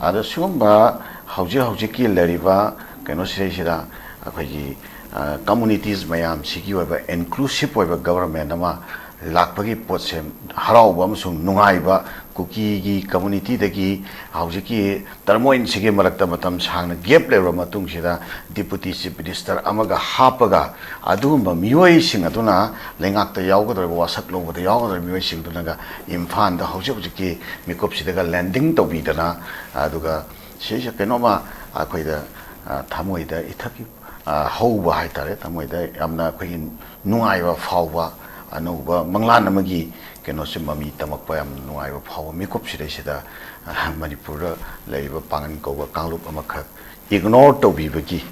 ꯑꯗꯣ ꯁꯤꯒꯨꯝꯕ ꯍꯧꯖꯤꯛ ꯍꯧꯖꯤꯛꯀꯤ ꯂꯩꯔꯤꯕ ꯀꯩꯅꯣꯁꯤꯗꯩꯁꯤꯗ ꯑꯩꯈꯣꯏꯒꯤ, ꯑ, communities ꯃꯌꯥꯝꯁꯤꯒꯤ ꯑꯣꯏꯕ inclusive ꯑꯣꯏꯕ government ꯑꯃ ꯂꯥꯛꯄꯒꯤ ꯄꯣꯠꯁꯦ ꯍꯔꯥꯎꯕ ꯑꯃꯁꯨꯡ ꯅꯨꯡꯉꯥꯏꯕ, ꯀꯨꯀꯤꯒꯤ communityꯗꯒꯤ ꯍꯧꯖꯤꯛꯀꯤ turmoilꯁꯤꯒꯤ ꯃꯔꯛꯇ ꯃꯇꯝ ꯁꯥꯡꯅ gap ꯂꯩꯔꯕ ꯃꯇꯨꯡꯁꯤꯗ Deputy Chief Minister ꯑꯃꯒ ꯍꯥꯞꯄꯒ, ꯑꯗꯨꯒꯨꯝꯕ ꯃꯤꯑꯣꯏꯁꯤꯡ ꯑꯗꯨꯅ ꯂꯩꯉꯥꯛꯇ ꯌꯥꯎꯒꯗꯧꯔꯤꯕ, ꯋꯥꯁꯛ ꯂꯧꯕꯗ ꯌꯥꯎꯒꯗꯧꯔꯤꯕ ꯃꯤꯑꯣꯏꯁꯤꯡꯗꯨꯅꯒ ꯏꯝꯐꯥꯜꯗ ꯍꯧꯖꯤꯛ ꯍꯧꯖꯤꯛꯀꯤ ꯃꯤꯀꯨꯞꯁꯤꯗꯒ landing ꯇꯧꯕꯤꯗꯅ, ꯑꯗꯨꯒ ꯁꯤꯁꯦ ꯀꯩꯅꯣꯝꯃ ꯑꯩꯈꯣꯏꯗ, ꯑ, ꯊꯃꯣꯏꯗ ꯏꯊꯛꯀꯤ, ꯑ, ꯍꯧꯕ ꯍꯥꯏꯇꯥꯔꯦ, ꯊꯃꯣꯏꯗ ꯌꯥꯝꯅ ꯑꯩꯈꯣꯏꯒꯤ ꯅꯨꯡꯉꯥꯏꯕ ꯐꯥꯎꯕ, ꯑꯅꯧꯕ ꯃꯪꯂꯥꯟ ꯑꯃꯒꯤ ꯀꯩꯅꯣꯁꯦ ꯃꯃꯤ ꯇꯝꯃꯛꯄ ꯌꯥꯝ ꯅꯨꯡꯉꯥꯏꯕ ꯐꯥꯎꯕ ꯃꯤꯀꯨꯞꯁꯤꯗꯩꯁꯤꯗ, ꯑ, ꯃꯅꯤꯄꯨꯔꯗ ꯂꯩꯔꯤꯕ ꯄꯥꯉꯟ ꯀꯧꯕ ꯀꯥꯡꯂꯨꯞ ꯑꯃꯈꯛ ignore ꯇꯧꯕꯤꯕꯒꯤ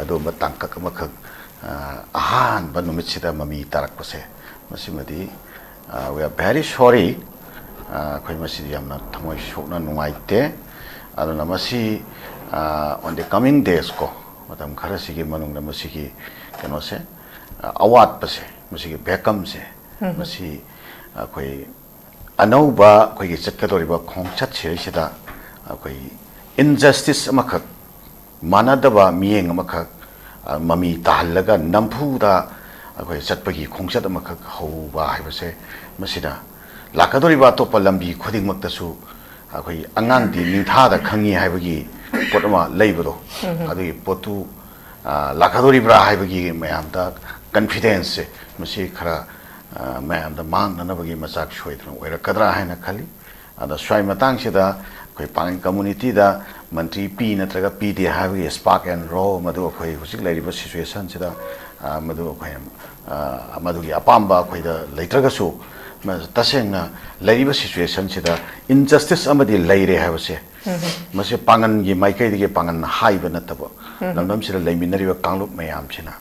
ꯑꯗꯨꯒꯨꯝꯕ ꯇꯥꯡꯀꯛ ꯑꯃꯈꯛ, ꯑ, ꯑꯍꯥꯟꯕ ꯅꯨꯃꯤꯠꯁꯤꯗ ꯃꯃꯤ ꯇꯥꯔꯛꯄꯁꯦ, ꯃꯁꯤꯃꯗꯤ, ꯑ, we are very sorry꯫ ꯑ, ꯑꯩꯈꯣꯏ ꯃꯁꯤꯗꯤ ꯌꯥꯝꯅ ꯊꯃꯣꯏ ꯁꯣꯛꯅ ꯅꯨꯡꯉꯥꯏꯇꯦ꯫ ꯑꯗꯨꯅ ꯃꯁꯤ, ꯑ, on the coming days ꯀꯣ, ꯃꯇꯝ ꯈꯔꯁꯤꯒꯤ ꯃꯅꯨꯡꯗ ꯃꯁꯤꯒꯤ ꯀꯩꯅꯣꯁꯦ, ꯑ, ꯑꯋꯥꯠꯄꯁꯦ, ꯃꯁꯤꯒꯤ vacuumꯁꯦ, ꯃꯁꯤ ꯑꯩꯈꯣꯏ ꯑꯅꯧꯕ ꯑꯩꯈꯣꯏꯒꯤ ꯆꯠꯀꯗꯧꯔꯤꯕ ꯈꯣꯡꯆꯠꯁꯤꯗꯩꯁꯤꯗ ꯑꯩꯈꯣꯏ injustice ꯑꯃꯈꯛ, ꯃꯥꯟꯅꯗꯕ ꯃꯤꯠꯌꯦꯡ ꯑꯃꯈꯛ, ꯑ, ꯃꯃꯤ ꯇꯥꯍꯜꯂꯒ ꯅꯝꯐꯨꯗ ꯑꯩꯈꯣꯏ ꯆꯠꯄꯒꯤ ꯈꯣꯡꯆꯠ ꯑꯃꯈꯛ ꯍꯧꯕ ꯍꯥꯏꯕꯁꯦ, ꯃꯁꯤꯅ ꯂꯥꯛꯀꯗꯧꯔꯤꯕ ꯑꯇꯣꯞꯄ ꯂꯝꯕꯤ ꯈꯨꯗꯤꯡꯃꯛꯇꯁꯨ ꯑꯩꯈꯣꯏ ꯑꯉꯥꯡꯗꯤ ꯅꯤꯡꯊꯥꯗ ꯈꯪꯉꯤ ꯍꯥꯏꯕꯒꯤ ꯄꯣꯠ ꯑꯃ ꯂꯩꯕꯗꯣ, ꯑꯗꯨꯒꯤ ꯄꯣꯠꯇꯨ, ꯑ, ꯂꯥꯛꯀꯗꯧꯔꯤꯕ꯭ꯔꯥ ꯍꯥꯏꯕꯒꯤ ꯃꯌꯥꯝꯗ confidence ꯁꯦ, ꯃꯁꯤ ꯈꯔ, ꯑ, ꯃꯌꯥꯝꯗ ꯃꯥꯡꯅꯅꯕꯒꯤ ꯃꯆꯥꯛ ꯁꯣꯏꯗꯅ ꯑꯣꯏꯔꯛꯀꯗ꯭ꯔꯥ ꯍꯥꯏꯅ ꯈꯜꯂꯤ꯫ ꯑꯗ ꯁ꯭ꯋꯥꯏ ꯃꯇꯥꯡꯁꯤꯗ ꯑꯩꯈꯣꯏ ꯄꯥꯡꯒꯜ community ꯗ ꯃꯟꯇ꯭ꯔꯤ ꯄꯤ ꯅꯠꯇ꯭ꯔꯒ ꯄꯤꯗꯦ ꯍꯥꯏꯕꯒꯤ spark and row ꯃꯗꯨ ꯑꯩꯈꯣꯏ ꯍꯧꯖꯤꯛ ꯂꯩꯔꯤꯕ situation ꯁꯤꯗ, ꯑ, ꯃꯗꯨ ꯑꯩꯈꯣꯏ, ꯑ, ꯃꯗꯨꯒꯤ ꯑꯄꯥꯝꯕ ꯑꯩꯈꯣꯏꯗ ꯂꯩꯇ꯭ꯔꯒꯁꯨ, ꯃ-, ꯇꯁꯦꯡꯅ ꯂꯩꯔꯤꯕ situation ꯁꯤꯗ injustice ꯑꯃꯗꯤ ꯂꯩꯔꯦ ꯍꯥꯏꯕꯁꯦ, ꯃꯁꯤ ꯄꯥꯡꯒꯜꯒꯤ ꯃꯥꯏꯀꯩꯗꯒꯤ ꯄꯥꯡꯒꯜꯅ ꯍꯥꯏꯕ ꯅꯠꯇꯕ, ꯂꯝꯗꯝꯁꯤꯗ ꯂꯩꯃꯤꯟꯅꯔꯤꯕ ꯀꯥꯡꯂꯨꯞ ꯃꯌꯥꯝꯁꯤꯅ,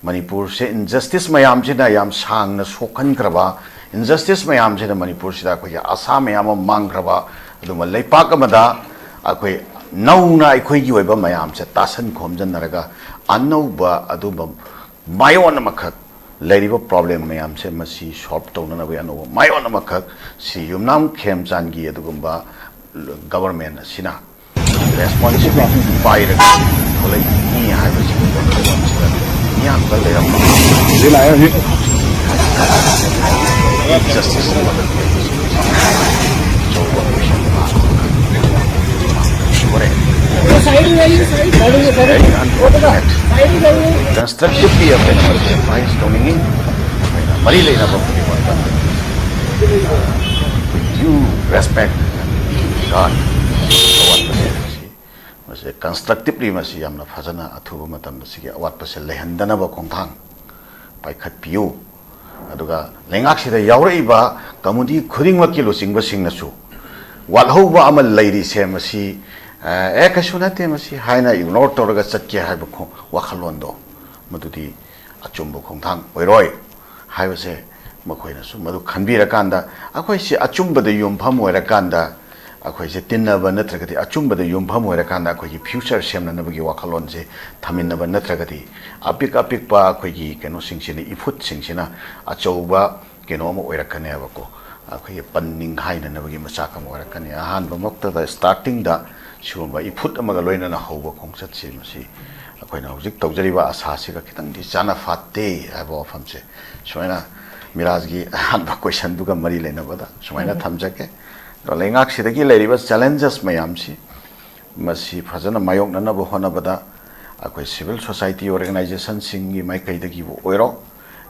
ꯃꯅꯤꯄꯨꯔꯁꯦ injustice ꯃꯌꯥꯝꯁꯤꯅ ꯌꯥꯝ ꯁꯥꯡꯅ ꯁꯣꯛꯍꯟꯈ꯭ꯔꯕ, injustice ꯃꯌꯥꯝꯁꯤꯅ ꯃꯅꯤꯄꯨꯔꯁꯤꯗ ꯑꯩꯈꯣꯏꯒꯤ ꯑꯁꯥ ꯃꯌꯥꯝ ꯑꯃ ꯃꯥꯡꯈ꯭ꯔꯕ, ꯑꯗꯨꯒꯨꯝꯕ ꯂꯩꯄꯥꯛ ꯑꯃꯗ ꯑꯩꯈꯣꯏ ꯅꯧꯅ ꯑꯩꯈꯣꯏꯒꯤ ꯑꯣꯏꯕ ꯃꯌꯥꯝꯁꯦ ꯇꯥꯁꯟ ꯈꯣꯝꯖꯤꯟꯅꯔꯒ ꯑꯅꯧꯕ ꯑꯗꯨꯒꯨꯝꯕ ꯃꯥꯏꯑꯣꯟ ꯑꯃꯈꯛ, ꯂꯩꯔꯤꯕ problem ꯃꯌꯥꯝꯁꯦ ꯃꯁꯤ solve ꯇꯧꯅꯅꯕꯒꯤ ꯑꯅꯧꯕ ꯃꯥꯏꯑꯣꯟ ꯑꯃꯈꯛ ꯁꯤ ꯌꯨꯝꯅꯥꯝ ꯈꯦꯝꯆꯥꯟꯒꯤ ꯑꯗꯨꯒꯨꯝꯕ government ꯑꯁꯤꯅ responsibility ꯄꯥꯏꯔꯒ ꯊꯣꯛꯂꯛꯏ ꯍꯥꯏꯕꯁꯤꯒꯤ ꯋꯥꯈꯜꯂꯣꯟꯁꯤꯗ ꯃꯤꯌꯥꯝꯗ ꯂꯩꯔꯝꯕ justice ꯑꯃ ꯑꯆꯧꯕ question mark ꯑꯃꯈꯛ ꯁꯨꯔꯦ꯫ Very unfortunate꯫ Constructively ꯑꯩꯈꯣꯏꯅ ꯃꯁꯤ advice ꯇꯧꯅꯤꯡꯉꯤ꯫ ꯑꯩꯈꯣꯏꯅ ꯃꯔꯤ ꯂꯩꯅꯕ ꯈꯨꯗꯤꯡꯃꯛꯇ due respect and regard ꯑꯋꯥꯠꯄꯁꯦ ꯃꯁꯤ, ꯃꯁꯤ constructively ꯃꯁꯤ ꯌꯥꯝꯅ ꯐꯖꯅ ꯑꯊꯨꯕ ꯃꯇꯝꯗ ꯁꯤꯒꯤ ꯑꯋꯥꯠꯄꯁꯦ ꯂꯩꯍꯟꯗꯅꯕ ꯈꯣꯡꯊꯥꯡ ꯄꯥꯏꯈꯠꯄꯤꯌꯨ꯫ ꯑꯗꯨꯒ ꯂꯩꯉꯥꯛꯁꯤꯗ ꯌꯥꯎꯔꯛꯏꯕ committee ꯈꯨꯗꯤꯡꯃꯛꯀꯤ ꯂꯨꯆꯤꯡꯕꯁꯤꯡꯅꯁꯨ ꯋꯥꯠꯍꯧꯕ ꯑꯃ ꯂꯩꯔꯤꯁꯦ ꯃꯁꯤ, ꯑꯦ, ꯀꯩꯁꯨ ꯅꯠꯇꯦ ꯃꯁꯤ ꯍꯥꯏꯅ ignore ꯇꯧꯔꯒ ꯆꯠꯀꯦ ꯍꯥꯏꯕ ꯈꯣ-, ꯋꯥꯈꯜꯂꯣꯟꯗꯣ ꯃꯗꯨꯗꯤ ꯑꯆꯨꯝꯕ ꯈꯣꯡꯊꯥꯡ ꯑꯣꯏꯔꯣꯏ ꯍꯥꯏꯕꯁꯦ ꯃꯈꯣꯏꯅꯁꯨ ꯃꯗꯨ ꯈꯟꯕꯤꯔꯀꯥꯟꯗ, ꯑꯩꯈꯣꯏꯁꯤ ꯑꯆꯨꯝꯕꯗ ꯌꯨꯝꯐꯝ ꯑꯣꯏꯔꯀꯥꯟꯗ, ꯑꯩꯈꯣꯏꯁꯦ ꯇꯤꯟꯅꯕ ꯅꯠꯇ꯭ꯔꯒꯗꯤ, ꯑꯆꯨꯝꯕꯗ ꯌꯨꯝꯐꯝ ꯑꯣꯏꯔꯀꯥꯟꯗ ꯑꯩꯈꯣꯏꯒꯤ future ꯁꯦꯝꯅꯅꯕꯒꯤ ꯋꯥꯈꯜꯂꯣꯟꯁꯦ ꯊꯝꯃꯤꯟꯅꯕ ꯅꯠꯇ꯭ꯔꯒꯗꯤ, ꯑꯄꯤꯛ ꯑꯄꯤꯛꯄ ꯑꯩꯈꯣꯏꯒꯤ ꯀꯩꯅꯣꯁꯤꯡꯁꯤꯅ, ꯏꯐꯨꯠꯁꯤꯡꯁꯤꯅ ꯑꯆꯧꯕ ꯀꯩꯅꯣ ꯑꯃ ꯑꯣꯏꯔꯛꯀꯅꯦꯕꯀꯣ꯫ ꯑꯩꯈꯣꯏꯒꯤ ꯄꯟ ꯅꯤꯡꯈꯥꯏꯅꯅꯕꯒꯤ ꯃꯆꯥꯛ ꯑꯃ ꯑꯣꯏꯔꯛꯀꯅꯤ꯫ ꯑꯍꯥꯟꯕꯃꯛꯇꯗ starting ꯗ ꯁꯤꯒꯨꯝꯕ ꯏꯐꯨꯠ ꯑꯃꯒ ꯂꯣꯏꯅꯅ ꯍꯧꯕ ꯈꯣꯡꯆꯠꯁꯤ ꯃꯁꯤ ꯑꯩꯈꯣꯏꯅ ꯍꯧꯖꯤꯛ ꯇꯧꯖꯔꯤꯕ ꯑꯁꯥꯁꯤꯒ ꯈꯤꯇꯪꯗꯤ ꯆꯥꯅ ꯐꯥꯠꯇꯦ ꯍꯥꯏꯕ ꯋꯥꯐꯝꯁꯦ ꯁꯨꯃꯥꯏꯅ ꯃꯤꯔꯥꯖꯒꯤ ꯑꯍꯥꯟꯕ question ꯗꯨꯒ ꯃꯔꯤ ꯂꯩꯅꯕꯗ ꯁꯨꯃꯥꯏꯅ ꯊꯝꯖꯒꯦ꯫ ꯂꯩꯉꯥꯛꯁꯤꯗꯒꯤ ꯂꯩꯔꯤꯕ challenges ꯃꯌꯥꯝꯁꯤ, ꯃꯁꯤ ꯐꯖꯅ ꯃꯥꯌꯣꯛꯅꯅꯕ ꯍꯣꯠꯅꯕꯗ ꯑꯩꯈꯣꯏ civil society organizationꯁꯤꯡꯒꯤ ꯃꯥꯏꯀꯩꯗꯒꯤꯕꯨ ꯑꯣꯏꯔꯣ,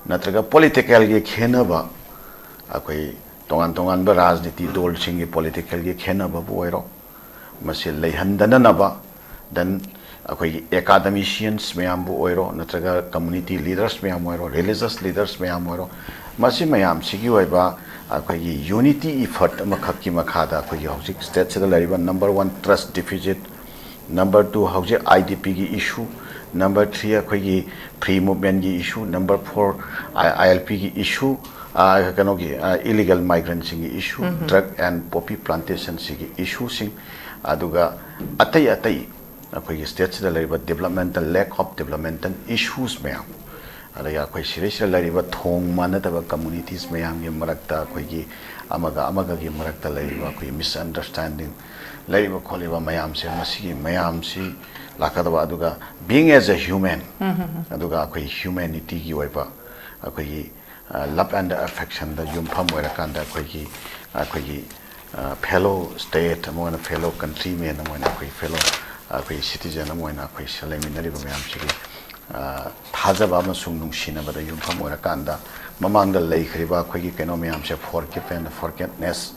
ꯅꯠꯇ꯭ꯔꯒ politicalꯒꯤ ꯈꯦꯟꯅꯕ, ꯑꯩꯈꯣꯏ ꯇꯣꯉꯥꯟ ꯇꯣꯉꯥꯟꯕ ꯔꯥꯖꯅꯤꯇꯤ ꯗꯜꯁꯤꯡꯒꯤ politicalꯒꯤ ꯈꯦꯟꯅꯕꯕꯨ ꯑꯣꯏꯔꯣ, ꯃꯁꯤ ꯂꯩꯍꯟꯗꯅꯅꯕ, then ꯑꯩꯈꯣꯏꯒꯤ academicians ꯃꯌꯥꯝꯕꯨ ꯑꯣꯏꯔꯣ, ꯅꯠꯇ꯭ꯔꯒ community leaders ꯃꯌꯥꯝ ꯑꯣꯏꯔꯣ, religious leaders ꯃꯌꯥꯝ ꯑꯣꯏꯔꯣ, ꯃꯁꯤ ꯃꯌꯥꯝꯁꯤꯒꯤ ꯑꯣꯏꯕ ꯑꯩꯈꯣꯏꯒꯤ unity effort ꯑꯃꯈꯛꯀꯤ ꯃꯈꯥꯗ ꯑꯩꯈꯣꯏꯒꯤ ꯍꯧꯖꯤꯛ stateꯁꯤꯗ ꯂꯩꯔꯤꯕ number one trust deficit, number two ꯍꯧꯖꯤꯛ IDPꯒꯤ issue, number three ꯑꯩꯈꯣꯏꯒꯤ free movementꯀꯤ issue, number four ILPꯒꯤ issue, ꯀꯩꯅꯣꯒꯤ illegal migrantꯁꯤꯡꯒꯤ issue, drug and poppy plantationꯁꯤꯒꯤ issueꯁꯤꯡ, ꯑꯗꯨꯒ ꯑꯇꯩ ꯑꯇꯩ ꯑꯩꯈꯣꯏꯒꯤ stateꯁꯤꯗ ꯂꯩꯔꯤꯕ developmental, lack of developmental issues ꯃꯌꯥꯝ, ꯑꯗꯒꯤ ꯑꯩꯈꯣꯏ ꯁꯤꯗꯩꯁꯤꯗ ꯂꯩꯔꯤꯕ ꯊꯣꯡ ꯃꯥꯟꯅꯗꯕ communities ꯃꯌꯥꯝꯒꯤ ꯃꯔꯛꯇ ꯑꯩꯈꯣꯏꯒꯤ ꯑꯃꯒ ꯑꯃꯒꯒꯤ ꯃꯔꯛꯇ ꯂꯩꯔꯤꯕ ꯑꯩꯈꯣꯏꯒꯤ misunderstanding ꯂꯩꯔꯤꯕ ꯈꯣꯠꯂꯤꯕ ꯃꯌꯥꯝꯁꯦ, ꯃꯁꯤꯒꯤ ꯃꯌꯥꯝꯁꯤ ꯂꯥꯛꯀꯗꯕ, ꯑꯗꯨꯒ being as a human, ꯑꯗꯨꯒ ꯑꯩꯈꯣꯏ humanityꯒꯤ ꯑꯣꯏꯕ ꯑꯩꯈꯣꯏꯒꯤ love and affectionꯗ ꯌꯨꯝꯐꯝ ꯑꯣꯏꯔꯀꯥꯟꯗ ꯑꯩꯈꯣꯏꯒꯤ, ꯑꯩꯈꯣꯏꯒꯤ fellow state ꯑꯃ ꯑꯣꯏꯅ, fellow countrymen ꯑꯃ ꯑꯣꯏꯅ, ꯑꯩꯈꯣꯏ fellow, ꯑꯩꯈꯣꯏ citizen ꯑꯃ ꯑꯣꯏꯅ ꯑꯩꯈꯣꯏ ꯁꯤꯗ ꯂꯩꯃꯤꯟꯅꯔꯤꯕ ꯃꯌꯥꯝꯁꯤꯒꯤ ꯊꯥꯖꯕ ꯑꯃꯁꯨꯡ ꯅꯨꯡꯁꯤꯅꯕꯗ ꯌꯨꯝꯐꯝ ꯑꯣꯏꯔꯀꯥꯟꯗ, ꯃꯃꯥꯡꯗ ꯂꯩꯈ꯭ꯔꯤꯕ ꯑꯩꯈꯣꯏꯒꯤ ꯀꯩꯅꯣ ꯃꯌꯥꯝꯁꯦ, forgive and forgetness,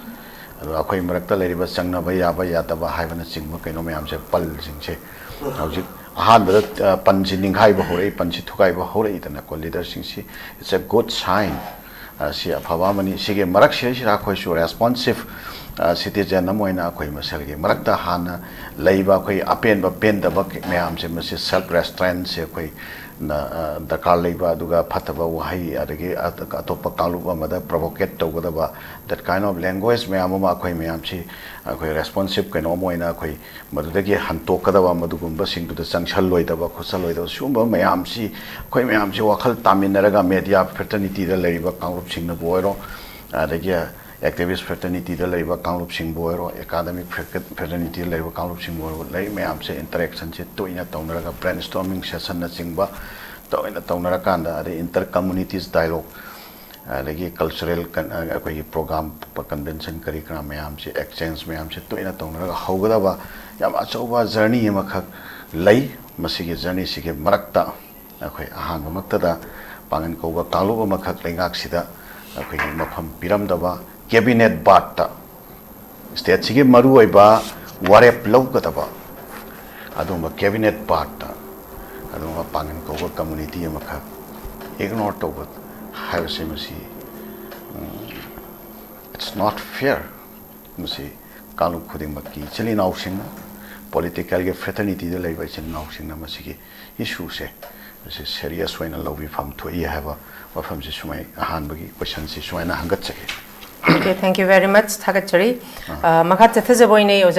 ꯑꯗꯨꯒ ꯑꯩꯈꯣꯏ ꯃꯔꯛꯇ ꯂꯩꯔꯤꯕ ꯆꯪꯅꯕ ꯌꯥꯕ ꯌꯥꯗꯕ ꯍꯥꯏꯕꯅꯆꯤꯡꯕ ꯀꯩꯅꯣ ꯃꯌꯥꯝꯁꯦ, ꯄꯜꯁꯤꯡꯁꯦ ꯍꯧꯖꯤꯛ ꯑꯍꯥꯟꯕꯗ ꯄꯟꯁꯤ ꯅꯤꯡꯈꯥꯏꯕ ꯍꯧꯔꯛꯏ, ꯄꯟꯁꯤ ꯊꯨꯒꯥꯏꯕ ꯍꯧꯔꯛꯏꯗꯅꯀꯣ, leaderꯁꯤꯡꯁꯤ. It's a good sign. ꯁꯤ ꯑꯐꯕ ꯑꯃꯅꯤ. ꯁꯤꯒꯤ ꯃꯔꯛꯁꯤꯗꯩꯁꯤꯗ ꯑꯩꯈꯣꯏꯁꯨ responsive citizen ꯑꯃ ꯑꯣꯏꯅ ꯑꯩꯈꯣꯏ ꯃꯁꯦꯜꯒꯤ ꯃꯔꯛꯇ ꯍꯥꯟꯅ ꯂꯩꯕ ꯑꯩꯈꯣꯏ ꯑꯄꯦꯟꯕ ꯄꯦꯟꯗꯕ ꯃꯌꯥꯝꯁꯦ, ꯃꯁꯤ self restraintꯁꯦ ꯑꯩꯈꯣꯏ ꯗꯔꯀꯥꯔ ꯂꯩꯕ, ꯑꯗꯨꯒ ꯐꯠꯇꯕ ꯋꯥꯍꯩ ꯑꯗꯒꯤ ꯑꯇꯣꯞꯄ ꯀꯥꯡꯂꯨꯞ ꯑꯃꯗ provocate ꯇꯧꯒꯗꯕ, that kind of language ꯃꯌꯥꯝ ꯑꯃ ꯑꯩꯈꯣꯏ ꯃꯌꯥꯝꯁꯤ ꯑꯩꯈꯣꯏ responsive ꯀꯩꯅꯣ ꯑꯃ ꯑꯣꯏꯅ ꯑꯩꯈꯣꯏ ꯃꯗꯨꯗꯒꯤ ꯍꯟꯇꯣꯛꯀꯗꯕ, ꯃꯗꯨꯒꯨꯝꯕꯁꯤꯡꯗꯨꯗ ꯆꯪꯁꯜꯂꯣꯏꯗꯕ ꯈꯣꯠꯆꯜꯂꯣꯏꯗꯕ, ꯁꯤꯒꯨꯝꯕ ꯃꯌꯥꯝꯁꯤ ꯑꯩꯈꯣꯏ ꯃꯌꯥꯝꯁꯤ ꯋꯥꯈꯜ ꯇꯥꯃꯤꯟꯅꯔꯒ media fraternityꯗ ꯂꯩꯔꯤꯕ ꯀꯥꯡꯂꯨꯞꯁꯤꯡꯅꯕꯨ ꯑꯣꯏꯔꯣ, ꯑꯗꯒꯤ activist fraternityꯗ ꯂꯩꯔꯤꯕ ꯀꯥꯡꯂꯨꯞꯁꯤꯡꯕꯨ ꯑꯣꯏꯔꯣ, academic fraternityꯗ ꯂꯩꯔꯤꯕ ꯀꯥꯡꯂꯨꯞꯁꯤꯡꯕꯨ ꯑꯣꯏꯔꯣ, ꯂꯩꯔꯤꯕ ꯃꯌꯥꯝꯁꯦ interactionꯁꯦ ꯇꯣꯏꯅ ꯇꯧꯅꯔꯒ brainstorming sessionꯅꯆꯤꯡꯕ ꯇꯣꯏꯅ ꯇꯧꯅꯔꯀꯥꯟꯗ, ꯑꯗꯩ inter communities dialogue ꯑꯗꯒꯤ ꯀꯜꯆꯔꯦꯜ ꯑꯩꯈꯣꯏꯒꯤ ꯄ꯭ꯔꯣꯒ꯭ꯔꯥꯝ, ꯀꯟꯚꯦꯟꯁꯟ ꯀꯔꯤ ꯀꯔꯥ ꯃꯌꯥꯝꯁꯦ, ꯑꯦꯛꯁꯆꯦꯟꯖ ꯃꯌꯥꯝꯁꯦ ꯇꯣꯏꯅ ꯇꯧꯅꯔꯒ ꯍꯧꯒꯗꯕ ꯌꯥꯝ ꯑꯆꯧꯕ ꯖꯔꯅꯤ ꯑꯃꯈꯛ ꯂꯩ꯫ ꯃꯁꯤꯒꯤ ꯖꯔꯅꯤꯁꯤꯒꯤ ꯃꯔꯛꯇ ꯑꯩꯈꯣꯏ ꯑꯍꯥꯟꯕꯃꯛꯇꯗ ꯄꯥꯡꯒꯟ ꯀꯧꯕ ꯀꯥꯡꯂꯨꯞ ꯑꯃꯈꯛ ꯂꯩꯉꯥꯛꯁꯤꯗ ꯑꯩꯈꯣꯏꯒꯤ ꯃꯐꯝ ꯄꯤꯔꯝꯗꯕ, ꯀꯦꯕꯤꯅꯦꯠ ꯕꯥꯔꯠꯇ, ꯁ꯭ꯇꯦꯠꯁꯤꯒꯤ ꯃꯔꯨꯑꯣꯏꯕ ꯋꯥꯔꯦꯞ ꯂꯧꯒꯗꯕ ꯑꯗꯨꯒꯨꯝꯕ ꯀꯦꯕꯤꯅꯦꯠ ꯕꯥꯔꯠꯇ ꯑꯗꯨꯒꯨꯝꯕ ꯄꯥꯡꯒꯟ ꯀꯧꯕ ꯀꯝꯃꯨꯅꯤꯇꯤ ꯑꯃꯈꯛ ꯏꯒꯅꯣꯔ ꯇꯧꯕ ꯍꯥꯏꯕꯁꯤ, ꯃꯁꯤ, it's not fair꯫ ꯃꯁꯤ ꯀꯥꯡꯂꯨꯞ ꯈꯨꯗꯤꯡꯃꯛꯀꯤ ꯏꯆꯤꯜ ꯏꯅꯥꯎꯁꯤꯡꯅ, ꯄꯣꯂꯤꯇꯤꯀꯦꯜꯒꯤ ꯐ꯭ꯔꯦꯇꯔꯅꯤꯇꯤꯗ ꯂꯩꯕ ꯏꯆꯤꯜ ꯏꯅꯥꯎꯁꯤꯡꯅ ꯃꯁꯤꯒꯤ ꯏꯁꯨꯁꯦ, ꯃꯁꯤ ꯁꯦꯔꯤꯌꯁ ꯑꯣꯏꯅ ꯂꯧꯕꯤꯐꯝ ꯊꯣꯛꯏ ꯍꯥꯏꯕ ꯋꯥꯐꯝꯁꯤ ꯁꯨꯃꯥꯏ, ꯑꯍꯥꯟꯕꯒꯤ ꯀꯣꯏꯁꯟꯁꯤ ꯁꯨꯃꯥꯏꯅ ꯍꯪꯒꯠꯆꯒꯦ꯫ Okay, thank you very much. ꯊꯥꯒꯠꯆꯔꯤ꯫ ꯑ, ꯃꯈꯥ ꯆꯠꯊꯖꯕ ꯑꯣꯏꯅ ꯑꯣꯖꯥ